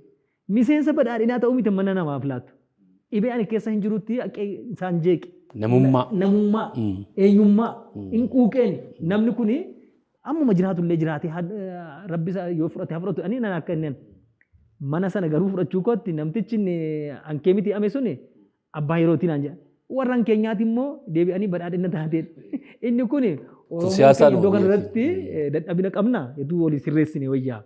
Miseensa badhaadhinaa ta'uu miti mana namaaf laatu. Dhibee ani keessa hin jirutti haqee isaan jeeqe. Namummaa. Namummaa. Eenyummaa. Hin quuqeen namni kuni ammuma jiraatullee jiraatee Rabbi isa yoo fudhate haa fudhatu ani nan akka inni mana sana garuu fudhachuu kootti namtichi inni hankee miti ame suni abbaa yerootii naan jedhan. Warra keenyaati immoo deebi'anii badhaadhina taateen. Inni kun Oromoon siyaasaa keenya iddoo dhuma kana biyya irratti dadhabina qabna hedduu walii sirreessine wayyaa.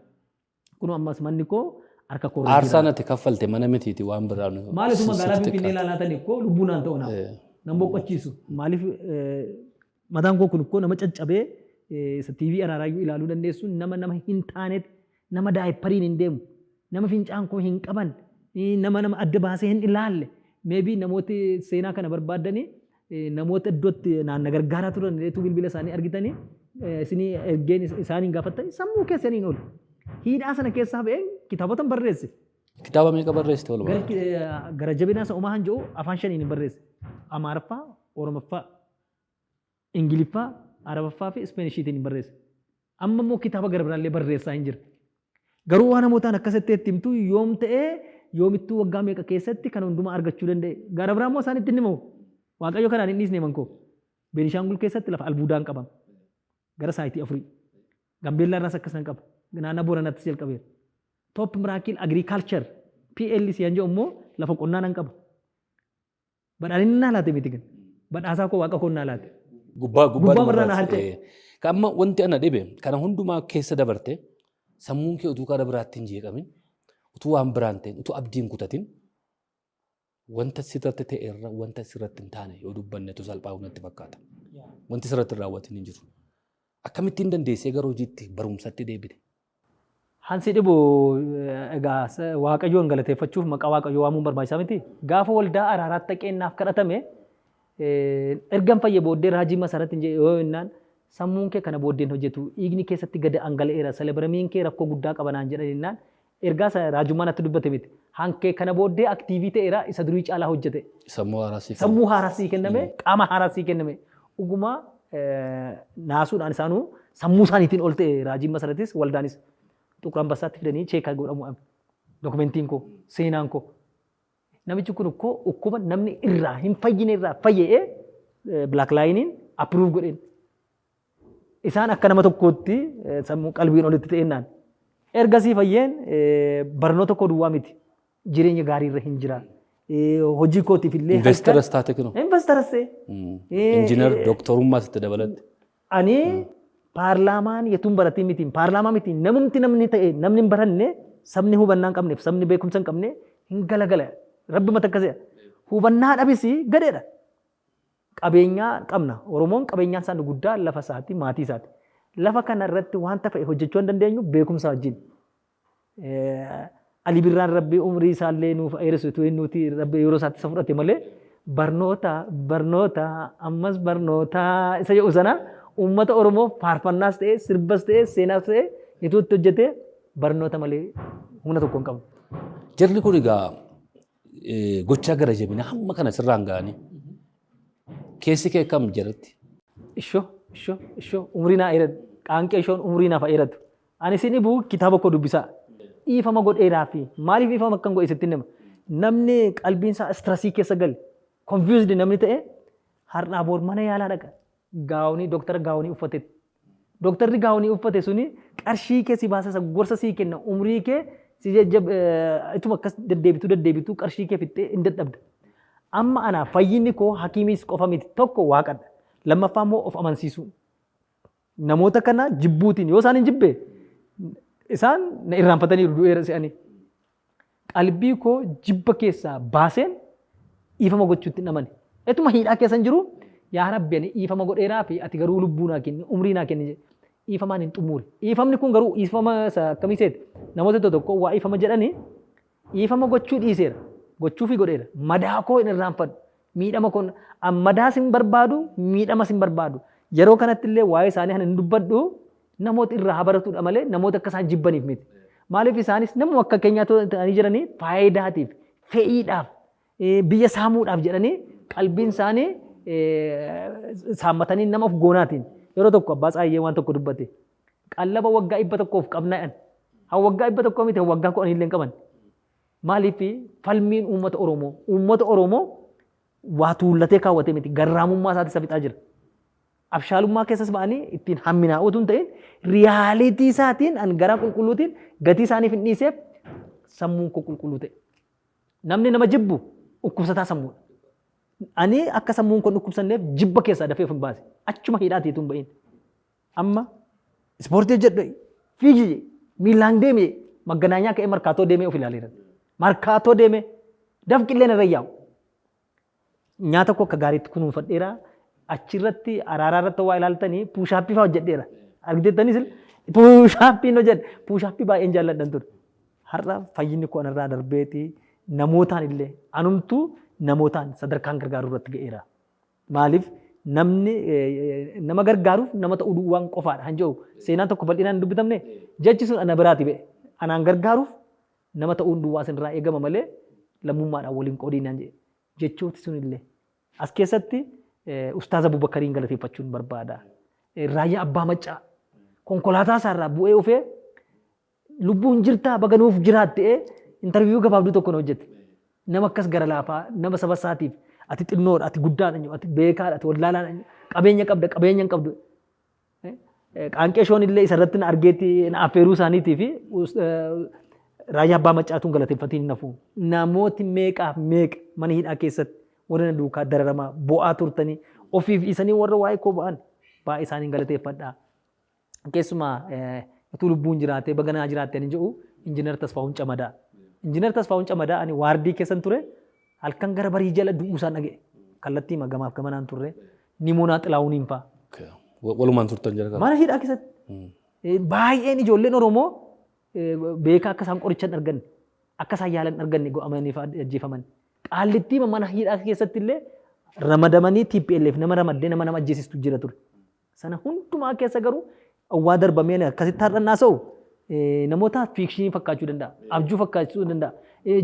Kunoo ammas manni koo harka koo irra jira. Aarsaan ati kaffalte mana mitiiti waan biraa nu Maalitu magaalaa sitti Finfinnee xiqqaata. ilaalaa tani koo lubbuu naan ta'u naaf. Nan boqochiisu. Maaliif mataan koo kun koo nama caccabee isa TV araaraayyuu ilaaluu dandeessu nama nama hin taanetti nama daayippariin hin deemu nama fincaan koo hin qaban nama nama adda baasee hin ilaalle maybe namooti seenaa kana barbaaddanii namoota iddootti naan na gargaaraa turan illee bilbila isaanii argitanii isinii ergeen isaaniin gaafattanii sammuu keessaniin ol. Hiidhaa sana keessaa ba'een kitaabotan barreesse. Kitaaba meeqa barreessite walumaa? Gara jabinaa isa umaa han jedhu afaan shaniin barreesse. Amaaraffaa, Oromoffaa, Ingiliffaa, Arabaffaa fi Ispeenishiitiin barreesse. Amma immoo kitaaba gara biraallee barreessaa hin jira. Garuu waan namootaan akkasitti itti himtu yoom ta'ee yoomittuu waggaa meeqa keessatti kan hundumaa argachuu danda'e. Gara biraa immoo isaan itti hin himamu. Waaqayyo kanaan hin dhiisne mankoo. Beenishaangul keessatti lafa albuudaan qabama. Gara saayitii afurii. Gambeellaa irraas akkas nan qaba. Naannoo Booranattis jalqabeera. Top Miracle Agriculture PLC yan jedhu immoo lafa qonnaa nan qaba. Badhaadhinni naa laate miti kan. Badhaasaa koo waaqa koo naa laate. Gubbaa gubbaa Gubbaa irraa na harca'e. Kan amma wanti ana dhibe kana hundumaa keessa dabarte sammuun kee utuu karaa biraatti hin jeeqamin utuu waan biraan ta'in utuu abdii hin kutatin wanta sirratti ta'e irra wanta sirratti hin taane yoo dubbannetu salphaa natti fakkaata. Wanti sirratti hin raawwatin hin jiru. Akkamittiin dandeessee gara hojiitti barumsatti deebite? Hansi dhibu egaa Waaqayyoon galateeffachuuf maqaa Waaqayyoo waamuun barbaachisaa miti. Gaafa waldaa araaraatti dhaqeen naaf kadhatame ergan fayye booddee raajii masaratti hin jedhe yoo jennaan sammuun kee kana booddeen hojjetu dhiigni keessatti gadi dhangala'eera selebramiin kee rakkoo guddaa qaba naan jedhan jennaan ergaa raajummaa natti dubbate miti. Hankee kana booddee aktiivii ta'eera isa durii caalaa hojjete. Sammuu haaraa sii Sammuu haaraa sii kenname qaama haaraa sii kenname dhuguma naasuudhaan isaanuu sammuu isaaniitiin ol ta'e raajiin masaratis waldaanis Xuqur Ambassaatti fidanii cheekaa godhamu dokumentiin koo seenaan koo. Namichi kun koo dhukkuba namni irraa hin fayyine irraa fayya'ee Black Lioniin approve godheen. Isaan akka nama tokkootti sammuu qalbiin olitti ta'ennaan. Ergasii fayyeen barnoota koo duwwaa miti. Jireenya gaarii irra hin jira. Hojii kootiif illee. Investeras taate kunoo. Investeras ta'e. Injiinar dooktorummaas itti dabalatte. Ani paarlaamaan yetuun baratiin miti. Paarlaamaa miti. Namumti namni ta'e namni hin baranne sabni hubannaa hin qabneef sabni beekumsa hin qabne hin galagala. Rabbi mata akkasii. Hubannaa dhabisi gadheedha. Qabeenyaa qabna. Oromoon qabeenyaan isaa inni guddaa lafa isaati, maatii isaati. Lafa kana irratti wanta fe'e hojjechuu hin dandeenyu beekumsa wajjin. Ali Birraan Rabbi umrii isaallee nuuf dheeressu utuu inni nuti Rabbi yeroo isaatti isa fudhate malee barnoota barnoota ammas barnoota isa jedhu sana uummata Oromoof faarfannaas ta'e sirbas ta'e seenaas ta'e ituu itti hojjete barnoota malee humna tokko hin qabnu. Jarri kun egaa gochaa gara jabinaa hamma kana sirraan ga'anii keessi kee kam jalatti? Ishoo ishoo ishoo umrii naa dheeratu qaanqee ishoon umrii naaf dheeratu. Ani isin dhibu kitaaba koo dubbisaa. Dhiifama godheeraafi. Maaliif dhiifama akkan godhe sittin hima. Namni qalbiin isaa stressii keessa gale, confused namni ta'e har'aa boor mana yaalaa dhaqa. Gaawonii doktara gaawonii uffatetti. Doktarri gaawonii uffate suni qarshii kee si baasasa gorsa sii kenna umrii kee si jajjab ituma akkas deddeebituu deddeebituu qarshii kee fixxee hin dadhabda. Amma anaa fayyinni koo hakiimiis qofa miti tokko waaqadha. Lammaffaa immoo of amansiisuu. Namoota kana jibbuutiin yoo isaan hin jibbe isaan na irraanfataniiru du'eera se'anii. Qalbii koo jibba keessaa baaseen dhiifama gochuutti hin amane. Etuma hiidhaa keessa hin jiru yaa Rabbi ani dhiifama godheeraa fi ati garuu lubbuu naa kenni umrii naa kenni jedhe. Dhiifamaan hin xumuure. Dhiifamni kun garuu dhiifama isa akkamii seete? Namoota tokko tokko waa dhiifama jedhanii Dhiifama gochuu dhiiseera. Gochuufii godheera. Madaa koo hin irraanfadhu. Miidhama koo an madaas hin barbaadu, miidhamas hin barbaadu. Yeroo kanatti illee waa'ee isaanii kan hin dubbadhu namoota irraa haa baratudha malee namoota akka isaan jibbaniif miti. Maaliif isaanis namuma akka keenyaa ta'anii jiranii faayidaatiif, fe'iidhaaf, biyya saamuudhaaf jedhanii qalbiin isaanii saammatanii nama of goonaatiin. Yeroo tokko abbaa Tsaayyee waan tokko dubbate. Qallaba waggaa 100f qabna jedhan. Ha waggaa 100 miti waggaa 10 illee hin qaban. Maaliif falmiin uummata Oromoo uummata Oromoo waa tuullatee kaawwatee miti garraamummaa isaati isa fixaa jira. Abshaalummaa keessas ba'anii ittiin hamminaa'uu utuu hin ta'in riyaalitii isaatiin an garaa qulqulluutiin gatii isaaniif hin dhiiseef sammuun koo qulqulluu ta'e. Namni nama jibbu dhukkubsataa sammuudha. Ani akka sammuun koo hin dhukkubsanneef jibba keessaa dafee of hin baase. Achuma hidhaatii utuu hin ba'iin. Amma ispoortii hojjedhu fiigi miilaan deemi magganaanyaa ka'ee markaatoo deemee of ilaaleera. Markaatoo deemee dafqillee narra yaa'u. Nyaata koo akka gaariitti kunuunfadheera. Achirratti araaraa irratti waa ilaaltanii puushaappii fa'aa hojjedheera. Argiteettanis puushaappiin hojjedhe. Puushaappii baay'een jaalladhan ture. Har'a fayyinni koo anarraa darbeeti namootaan illee anumtuu namootaan sadarkaan gargaaruu irratti ga'eera. Maaliif namni nama gargaaruuf nama ta'uu duwwaan qofaadha han jedhu seenaan tokko bal'inaan hin dubbitamne jechi sun ana biraati ba'e. Anaan gargaaruuf nama ta'uun duwwaa isinirraa eegama malee lammummaadhaan waliin qoodiinaan jedhe. Jechooti sunillee as keessatti Ustaaz Abubakariin galateeffachuun barbaada. Raayyaa Abbaa Maccaa konkolaataa isaarraa bu'ee ufee Lubbuun jirtaa baga nuuf jiraatte interview gabaabduu tokko na hojjete. Nama akkas gara laafaa nama saba isaatiif ati xinnoodha ati guddaadha ati beekaadha ati wallaalaadha qabeenya qabda qabeenya hin qabdu. Qaanqee shoon illee isarratti na argeetti na affeeruu isaaniitii fi raayyaa abbaa maccaatuun galateeffatiin hin hafu. Namooti meeqaaf meeqa mana hidhaa keessatti warra na duukaa dararamaa bo'aa turtanii ofiif dhiisanii warra waa'ee koo ba'an baay'ee isaaniin galateeffadha. Keessumaa utuu lubbuun jiraatee baga naa jiraatte ani jedhu Injiinar Tasfaa'uun Camadaa. Injiinar Tasfaa'uun Camadaa ani waardii keessan ture halkan gara barii jala du'uu isaan dhaga'e. Kallattii gamaaf gamanaan turre. Nimoonaa Xilaawuniin fa'a. Walumaan turtan jala kana. Mana hidhaa keessatti. Baay'een ijoolleen Oromoo beekaa akka isaan qoricha hin arganne, akka isaan yaala hin arganne go'amanii fa'a ajjeefaman. Qaallittii mana hidhaa keessatti illee ramadamanii TPLF nama ramaddee nama nama ajjeesistu jira ture. Sana hundumaa keessa garuu waa darbamee ani akkasitti har'an haasa'u namoota fiikshinii fakkaachuu danda'a. Abjuu fakkaachuu danda'a.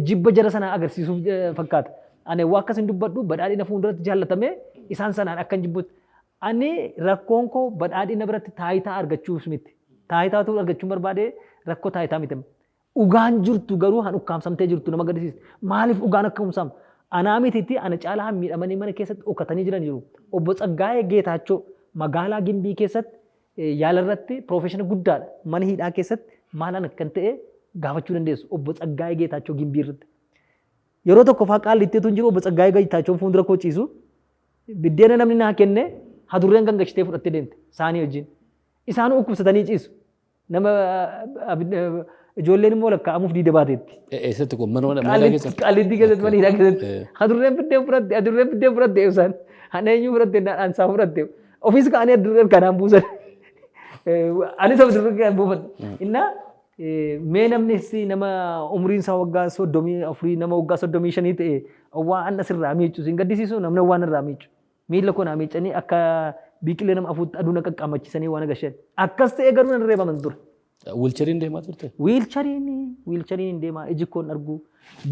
Jibba jara sanaa agarsiisuuf fakkaata. Ani waa akkas hin dubbadhu badhaadhina fuulduratti jaallatamee isaan sanaan akka hin jibbutti. Ani rakkoon koo badhaadhina biratti taayitaa argachuuf miti. Taayitaatu argachuun barbaade rakkoo taayitaa miti. Dhugaan jirtu garuu han ukkaamsamtee jirtu nama gaddisiisa. Maaliif dhugaan akka umsaamu? Anaa mitiitti ana caalaa han miidhamanii mana keessatti dhokatanii jiran jiru. Obbo Tsaggaayee Geetaachoo magaalaa Gimbii keessatti yaala irratti piroofeeshina guddaadha. Mana hidhaa keessatti maalaan akkan ta'e gaafachuu dandeessu. Obbo Tsaggaayee Geetaachoo Gimbii irratti. Yeroo tokko faa qaallittii utuu hin jiru Obbo Tsaggaayee Geetaachoon fuuldura koo ciisu biddeena namni naa kenne hadurreen gangashitee fudhattee deemte saanii wajjin. Isaanuu dhukkubsatanii ciisu. Nama ijoolleen immoo lakkaa'amuuf diida baateetti. Eessatti kun mana mana keessatti? Qaallittii keessatti mana hidhaa keessatti. Hadurreen biddeen fudhatte hadurreen biddeen fudhatte ibsaan. Ana eenyu fudhatte naan ansaa fudhatte. Ofiis ka'anii hadurreen kanaan buusan. Anis hadurreen kanaan buufadhe. Innaa Mee namni si nama umriin isaa waggaa 34, nama waggaa 35 ta'e waan asirraa miiccu sin gaddisiisu, namni waan irraa miiccu. Miila koo naa miiccanii akka biqilee nama afuutti aduu na qaqqaamachisanii waan agashan. Akkas ta'ee garuu nan reebaman ture. Wheelchairiin deemaa turte? Wheelchairiin hin deemaa, iji koo hin argu,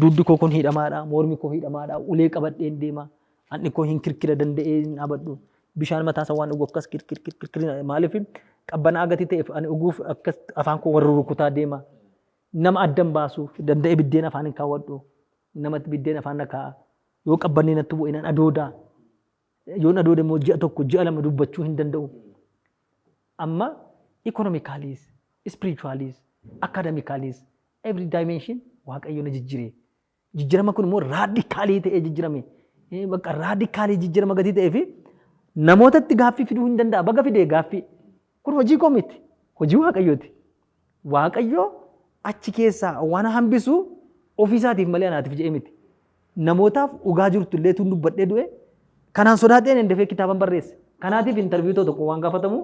dugdi koo kun hidhamaadha, mormi koo hidhamaadha, ulee qabadhee hin deema, handhi koo hin kirkira, danda'ee hin dhaabadhu. Bishaan mataa isaa waan dhugu akkas kirkir kirkir, maaliif qabbanaa gatii ta'eef ani dhuguuf akkas afaan koo warra rukutaa deema. Nama addan baasu, danda'ee biddeen afaan hin kaawwadhu. Namatti biddeen afaan na kaa'a. Yoo qabbannee natti bu'e nan adooda. Yoon adoode immoo ji'a 1, ji'a 2 dubbachuu hin danda'u. Amma economically, spiritually, academically, every dimension Waaqayyo na jijjiire. Jijjiirama kun immoo radical ta'ee jijjiirame. Bakka radical jijjiirama gatii ta'ee fi namootatti gaaffii fiduu hin danda'a. Baga fidee gaaffii. Kun hojii koo miti. Hojii Waaqayyooti. Waaqayyo achi keessaa waan hambisu ofiisaatiif malee anaatiif jedhee miti. Namootaaf dhugaa jirtu illee tun dubbadhee du'e, kanaan sodaadheen hin dafee kitaaban barreesse. Kanaatiif interview tokko waan gaafatamu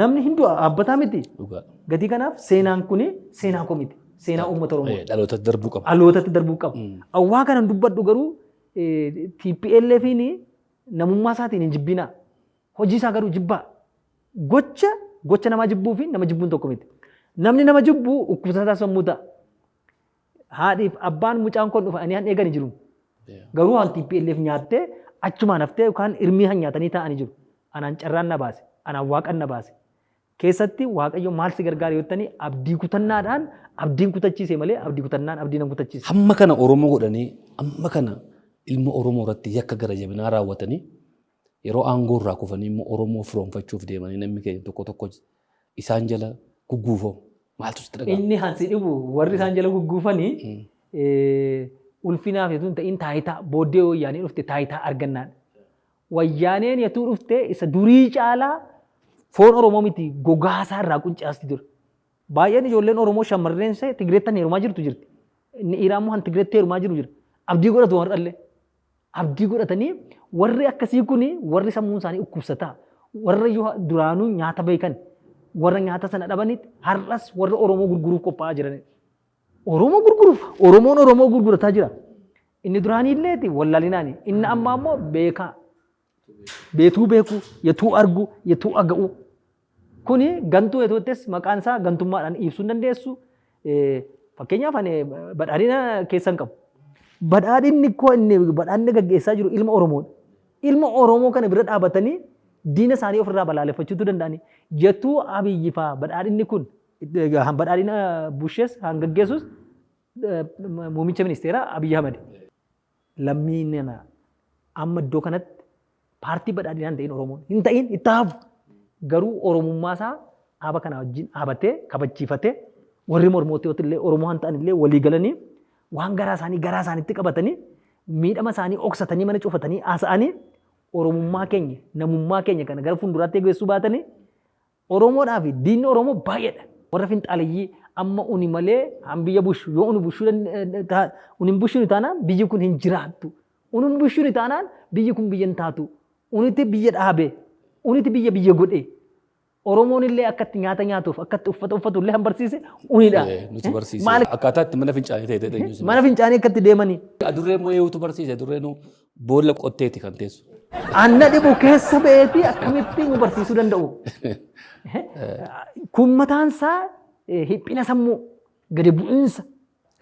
namni hin du'a, dhaabbataa miti. Gatii kanaaf seenaan kuni seenaa koo miti. Seenaa uummata Oromoo. Dhalootatti darbuu qaba. Dhalootatti darbuu qaba. Awwaa kanan dubbadhu garuu TPLFin namummaa isaatiin hin jibbinaa. Hojii isaa garuu jibbaa. Gocha namaa jibbuu fi nama jibbuun tokko miti. Namni nama jibbu dhukkubsataa sammuu ta'a. Haadhiif abbaan mucaan kun dhufa ani han eegani jiru. Garuu waan TPLF nyaattee achumaan haftee yookaan irmii han nyaatanii taa'anii jiru. Anaan carraan na baase. Anaan waaqan na baase. Keessatti Waaqayyo maal si gargaara yoo jettanii, abdii kutannaadhaan abdiin kutachiise malee abdii kutannaan abdii nan kutachiise. Hamma kana Oromoo godhanii, amma kana ilma Oromoo irratti yakka gara jabinaa raawwatanii, yeroo aangoo irraa kufanii immoo Oromoo firoomfachuuf deemanii namni keenya tokko tokko isaan jala gugguufoo maaltu sitti dhaga'ama? Inni hansi dhibu warri isaan jala gugguufanii ulfinaaf yotuu hin ta'in taayitaa booddee wayyaanee dhufte taayitaa argannaadha. Wayyaaneen yatuu dhufte isa durii caalaa foon Oromoo miti gogaasaa irraa quncaasti ture. Baay'een ijoolleen Oromoo shamarreen ishee Tigireettan heerumaa jirtu jirti. Inni dhiiraa immoo han Tigireetti heerumaa jiru jira. Abdii godhatu har'allee. Abdii godhatanii warri akkasii kuni warri sammuun isaanii dhukkubsataa, warra yoo duraanuu nyaata beekan, warra nyaata sana dhabanitti har'as warra Oromoo gurguruuf qophaa'aa jiranidha. Oromoo gurguruuf, Oromoon Oromoo gurgurataa jira. Inni duraanii illeeti wallaalinaani. Inni ammaa immoo beekaa. Beetuu beekuu, yetuu argu, yetuu aga'u. Kuni gantuu yetuuttis maqaan isaa gantummaadhaan ibsuu hin dandeessu. Fakkeenyaaf ani badhaadhina keessa hin qabu. Badhaadhinni koo inni badhaadhina gaggeessaa jiru ilma Oromoodha. Ilma Oromoo kana bira dhaabatanii diina isaanii ofirraa balaaleffachuutu danda'anii. Jettuu Abiyyi faa badhaadhinni kun badhaadhina bushees han gaggeessus muummicha ministeeraa Abiyyi Ahmad. Lammii nana amma iddoo kanatti paartii badhaadhinaa hin ta'in, Oromoon hin ta'in itti hafu. Garuu Oromummaa isaa dhaaba kana wajjin dhaabatee kabachiifatee, warri mormootoota illee Oromoo han ta'an illee walii galanii waan garaa isaanii garaa isaaniitti qabatanii, miidhama isaanii oksatanii, mana cufatanii haasa'anii, Oromummaa keenya, namummaa keenya kana gara fuulduraatti geessuu baatanii Oromoodhaa fi diinni Oromoo baay'eedha. Warra finxaaleyyii amma uni malee han biyya bushu, yoo uni bushuu uni hin bushinu taanaan biyyi kun hin jiraattu. Uni hin bushinu taanaan biyyi kun biyya hin taatu. Uniti biyya dhaabe. Uniti biyya biyya godhe. Oromoon illee akka itti nyaata nyaatuuf, akka itti uffata uffatu illee han barsiise unidha. Nuti barsiise. Maal Akkaataa itti mana fincaanii ta'e ta'e eenyu si mana fincaanii akka itti deemanii. Adurree immoo eenyutu barsiise? Adurreen boolla qotteeti kan teessu. Anna dhibu keessa ba'eeti akkamitti nu barsiisuu danda'u? Kun mataan isaa hiphina sammuu, gadi bu'iinsa.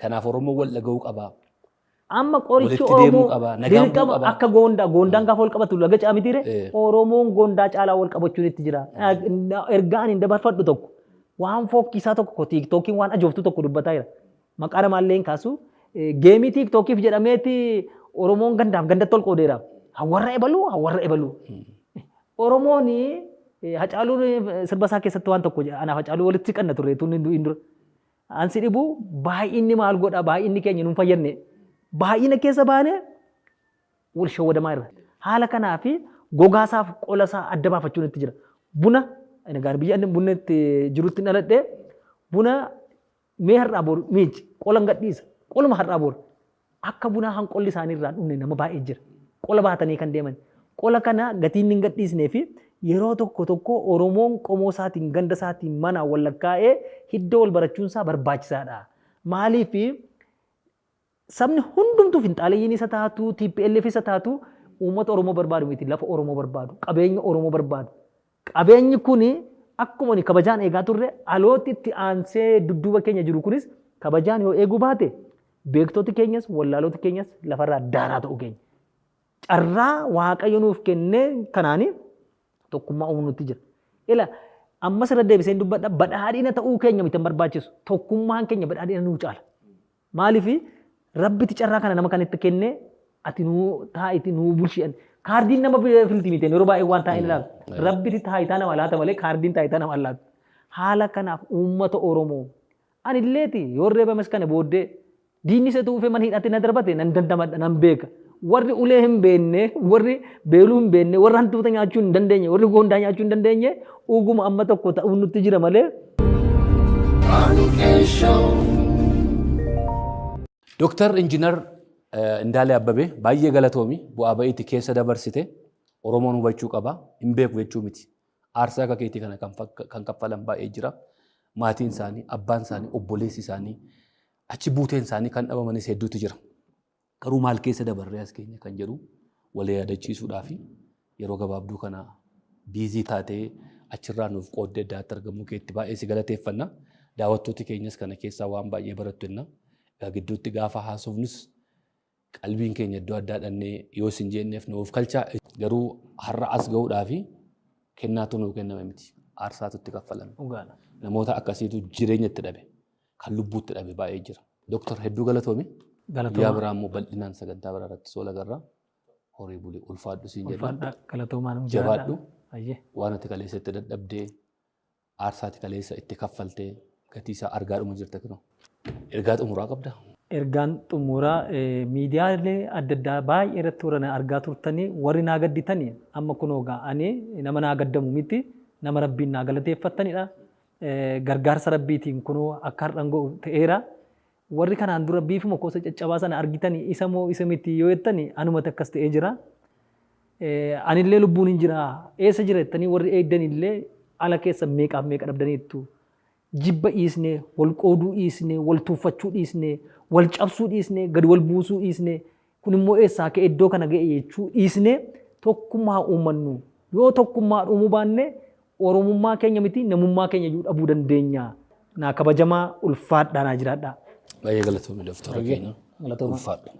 Kanaaf Oromoon wal dhaga'uu qaba. Amma qorichi Walitti deemuu Oromoo qaba, nagaan bu'uu dirqama qaba. akka goondaa, goondaan gaafa wal qabatu laga caamitiire, Oromoon goondaa caalaa wal qabachuun itti jira. Ergaa ani dabarfadhu tokko waan fokkisaa tokko TikTokiin waan ajooftu tokko dubbataa jira. Maqaa namaallee hin kaasu. Game TikTokiif jedhameeti Oromoon gandaaf gandatti ol qoodeera. Hawarra ebaluu, hawarra ebaluu. Oromoon Hacaaluun sirba isaa keessatti waan tokko jedha. Anaaf Hacaaluu walitti siqanna turre tun hin dura. Ansi dhibu baay'inni maal godha, baay'inni keenya nun fayyadne. Baay'ina keessa baane wal shawwadamaa irra. Haala kanaa fi gogaa isaaf qola isaa adda baafachuun itti jira. Buna egaa biyya inni bunni itti jirutti dhaladhe, buna mee har'aa boru miici qola hin gadhiisa, qoluma har'aa boru akka bunaa han qolli isaanii irraa dhumne nama baay'ee jira. Qola baatanii kan deeman. Qola kana gatiin hin gadhiisnee fi Yeroo tokko tokko Oromoon qomoo isaatiin, ganda isaatiin, mana wal lakkaa'ee hidda wal barachuun isaa barbaachisaadha. Maaliif sabni hundumtuu finxaaleyyiin isa taatu, TPLF isa taatu, uummata Oromoo barbaadu miti, lafa Oromoo barbaadu, qabeenya Oromoo barbaadu. Qabeenyi kuni akkuma ni kabajaan eegaa turre, dhalooti itti aansee dudduuba keenya jiru kunis kabajaan yoo eeguu baate, beektoti keenyas wallaaloti keenyas lafarraa daaraa ta'uu keenya. Carraa Waaqayyo nuuf kennee kanaani tokkummaa uumuu nutti jira. Ila ammas irra deebiseen dubbadha, badhaadhina ta'uu keenya miti hin barbaachisu. Tokkummaan keenya badhaadhina nuu caala. Maaliif Rabbiti carraa kana nama kanitti kennee, ati nuu taa'iti nuu bulchi'an. Kaardiin nama filti miti, yeroo baay'ee waan taa'in ilaalu. Rabbiti taayitaa nama laata malee kaardiin taayitaa nama laatu. Haala kanaaf uummata Oromoo, ani illeeti yoo reebames kana booddee diinni isa tuufee mana hidhate na darbate nan dandamadha, nan beeka. Warri ulee hin beekne, warri beeluu hin beekne, warri hantuuta nyaachuu hin dandeenye, warri goondaa nyaachuu hin dandeenye, dhuguma amma tokko ta'uun nutti jira malee. Dooktar Injiinar Indaalee Abbabee, baay'ee galatoomi. Bu'aa ba'iitti keessa dabarsite Oromoon hubachuu qaba. Hin beeku jechuu miti. Aarsaa akka keetii kana kan kaffalan baay'ee jira. Maatiin isaanii, abbaan isaanii, obboleessi isaanii, achi buuteen isaanii kan dhabamanis hedduutu jira. Garuu maal keessa dabarree as keenya kan jedhu wal yaadachiisuudhaa fi yeroo gabaabduu kana busy taatee achirraa nuuf qooddee addaatti argamuu keetti baay'ee si galateeffanna. Daawwattooti keenyas kana keessaa waan baay'ee barattu jenna. Egaa gidduutti gaafa haasofnus qalbiin keenya iddoo addaa dhannee yoo isin jenneef nuuf kalchaa, garuu har'a as ga'uudhaa fi kennaatu nuu kenname miti. Aarsaatu itti kaffalame. Dhugaadha. Namoota akkasiitu jireenya itti dhabe. Kan lubbuutti dhabe baay'ee jira. Dooktar, hedduu galatoomi. Guyyaa Galatoomaa. biraa immoo bal'inaan sagantaa biraa irratti soola garraa. Horii bulii, ulfaadhu siin jedha. Ulfaadhaa, galatoomaa, nu Jabaadhu. jiraadhaa. Ayyee. Waan ati kaleessa itti dadhabdee, aarsaa ati kaleessa itti kaffaltee, gatii isaa argaadhuma jirta kunoo. Ergaa xumuraa qabdaa? Ergaan xumuraa, miidiyaalee adda addaa baay'ee irratti warra na argaa turtanii, warri naa gadditanii, amma kunoo gaa ani nama naa gaddamu miti, nama Rabbiin naa galateeffattanidha. Gargaarsa Rabbiitiin kunoo akka har'an ga'u ta'eera. Warri kanaan dura biifuma kosa caccabaa sana argitanii, isa moo isa miti yoo jettani, anumatti akkas ta'ee jira. Anillee lubbuun hin jira, eessa jira jettanii warri eegdanillee ala keessa meeqaaf meeqa dhabdaniittu. Jibba dhiisnee, wal qooduu dhiisnee, wal tuuffachuu dhiisnee, wal cabsuu dhiisnee, gadi wal buusuu dhiisnee, kun immoo eessaa ka'e iddoo kana ga'e jechuu dhiisnee tokkummaa uummannu. Yoo tokkummaa uumuu baanne, Oromummaa keenya miti, namummaa keenya iyyuu dhabuu dandeenya. Naa kabajamaa, ulfaadhaa, naa jiraadhaa. Baay'ee galatoomi, doktara keenya. Galatoomaa. Ulfaadhu.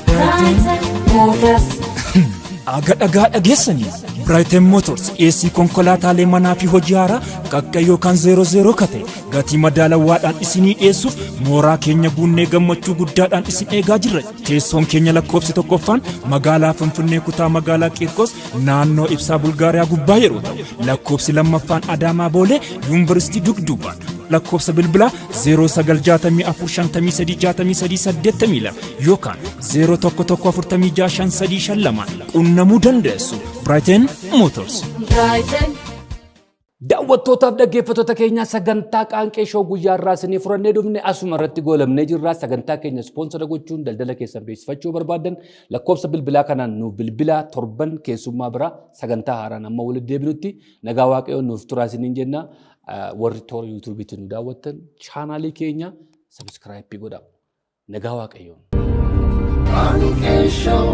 Brighton Motors. Aga dhagaa dhageessanii, Brighton Motors dhiyeessii konkolaataalee manaa fi hojii haaraa qaqqa yookaan 00 kate gatii madaalawaadhaan isinii dhiyeessuuf mooraa keenya guunnee gammachuu guddaadhaan isin eegaa jirra. Teessoon keenya lakkoofsi tokkoffaan magaalaa Finfinnee, kutaa magaalaa Qiirqos, naannoo ibsaa Bulgaariyaa gubbaa yeroo ta'u, lakkoofsi lammaffaan Adaamaa Boolee, Yuunivarsiitii Dugduubaan, lakkoofsa bilbilaa 09645363 82 yookaan 011465352 qunnamuu dandeessu. Brighton Motors. Brighton. Daawwattootaaf dhaggeeffattoota keenya, sagantaa Qaanqee Show guyyaa irraa isinii furannee dhufne asuma irratti goolamnee jirra. Sagantaa keenya sponsor gochuun daldala keessan beeksifachuu barbaadan lakkoofsa bilbilaa kanaan nuuf bilbilaa. Torban keessummaa biraa sagantaa haaraan amma walitti deebinutti nagaa Waaqayyoon nuuf turaa isiniin jenna. Warri toora YouTubeiitiin nu daawwattan chaanaalii keenya subscribe godhaa. Nagaa Waaqayyoon. Qaanqee Show.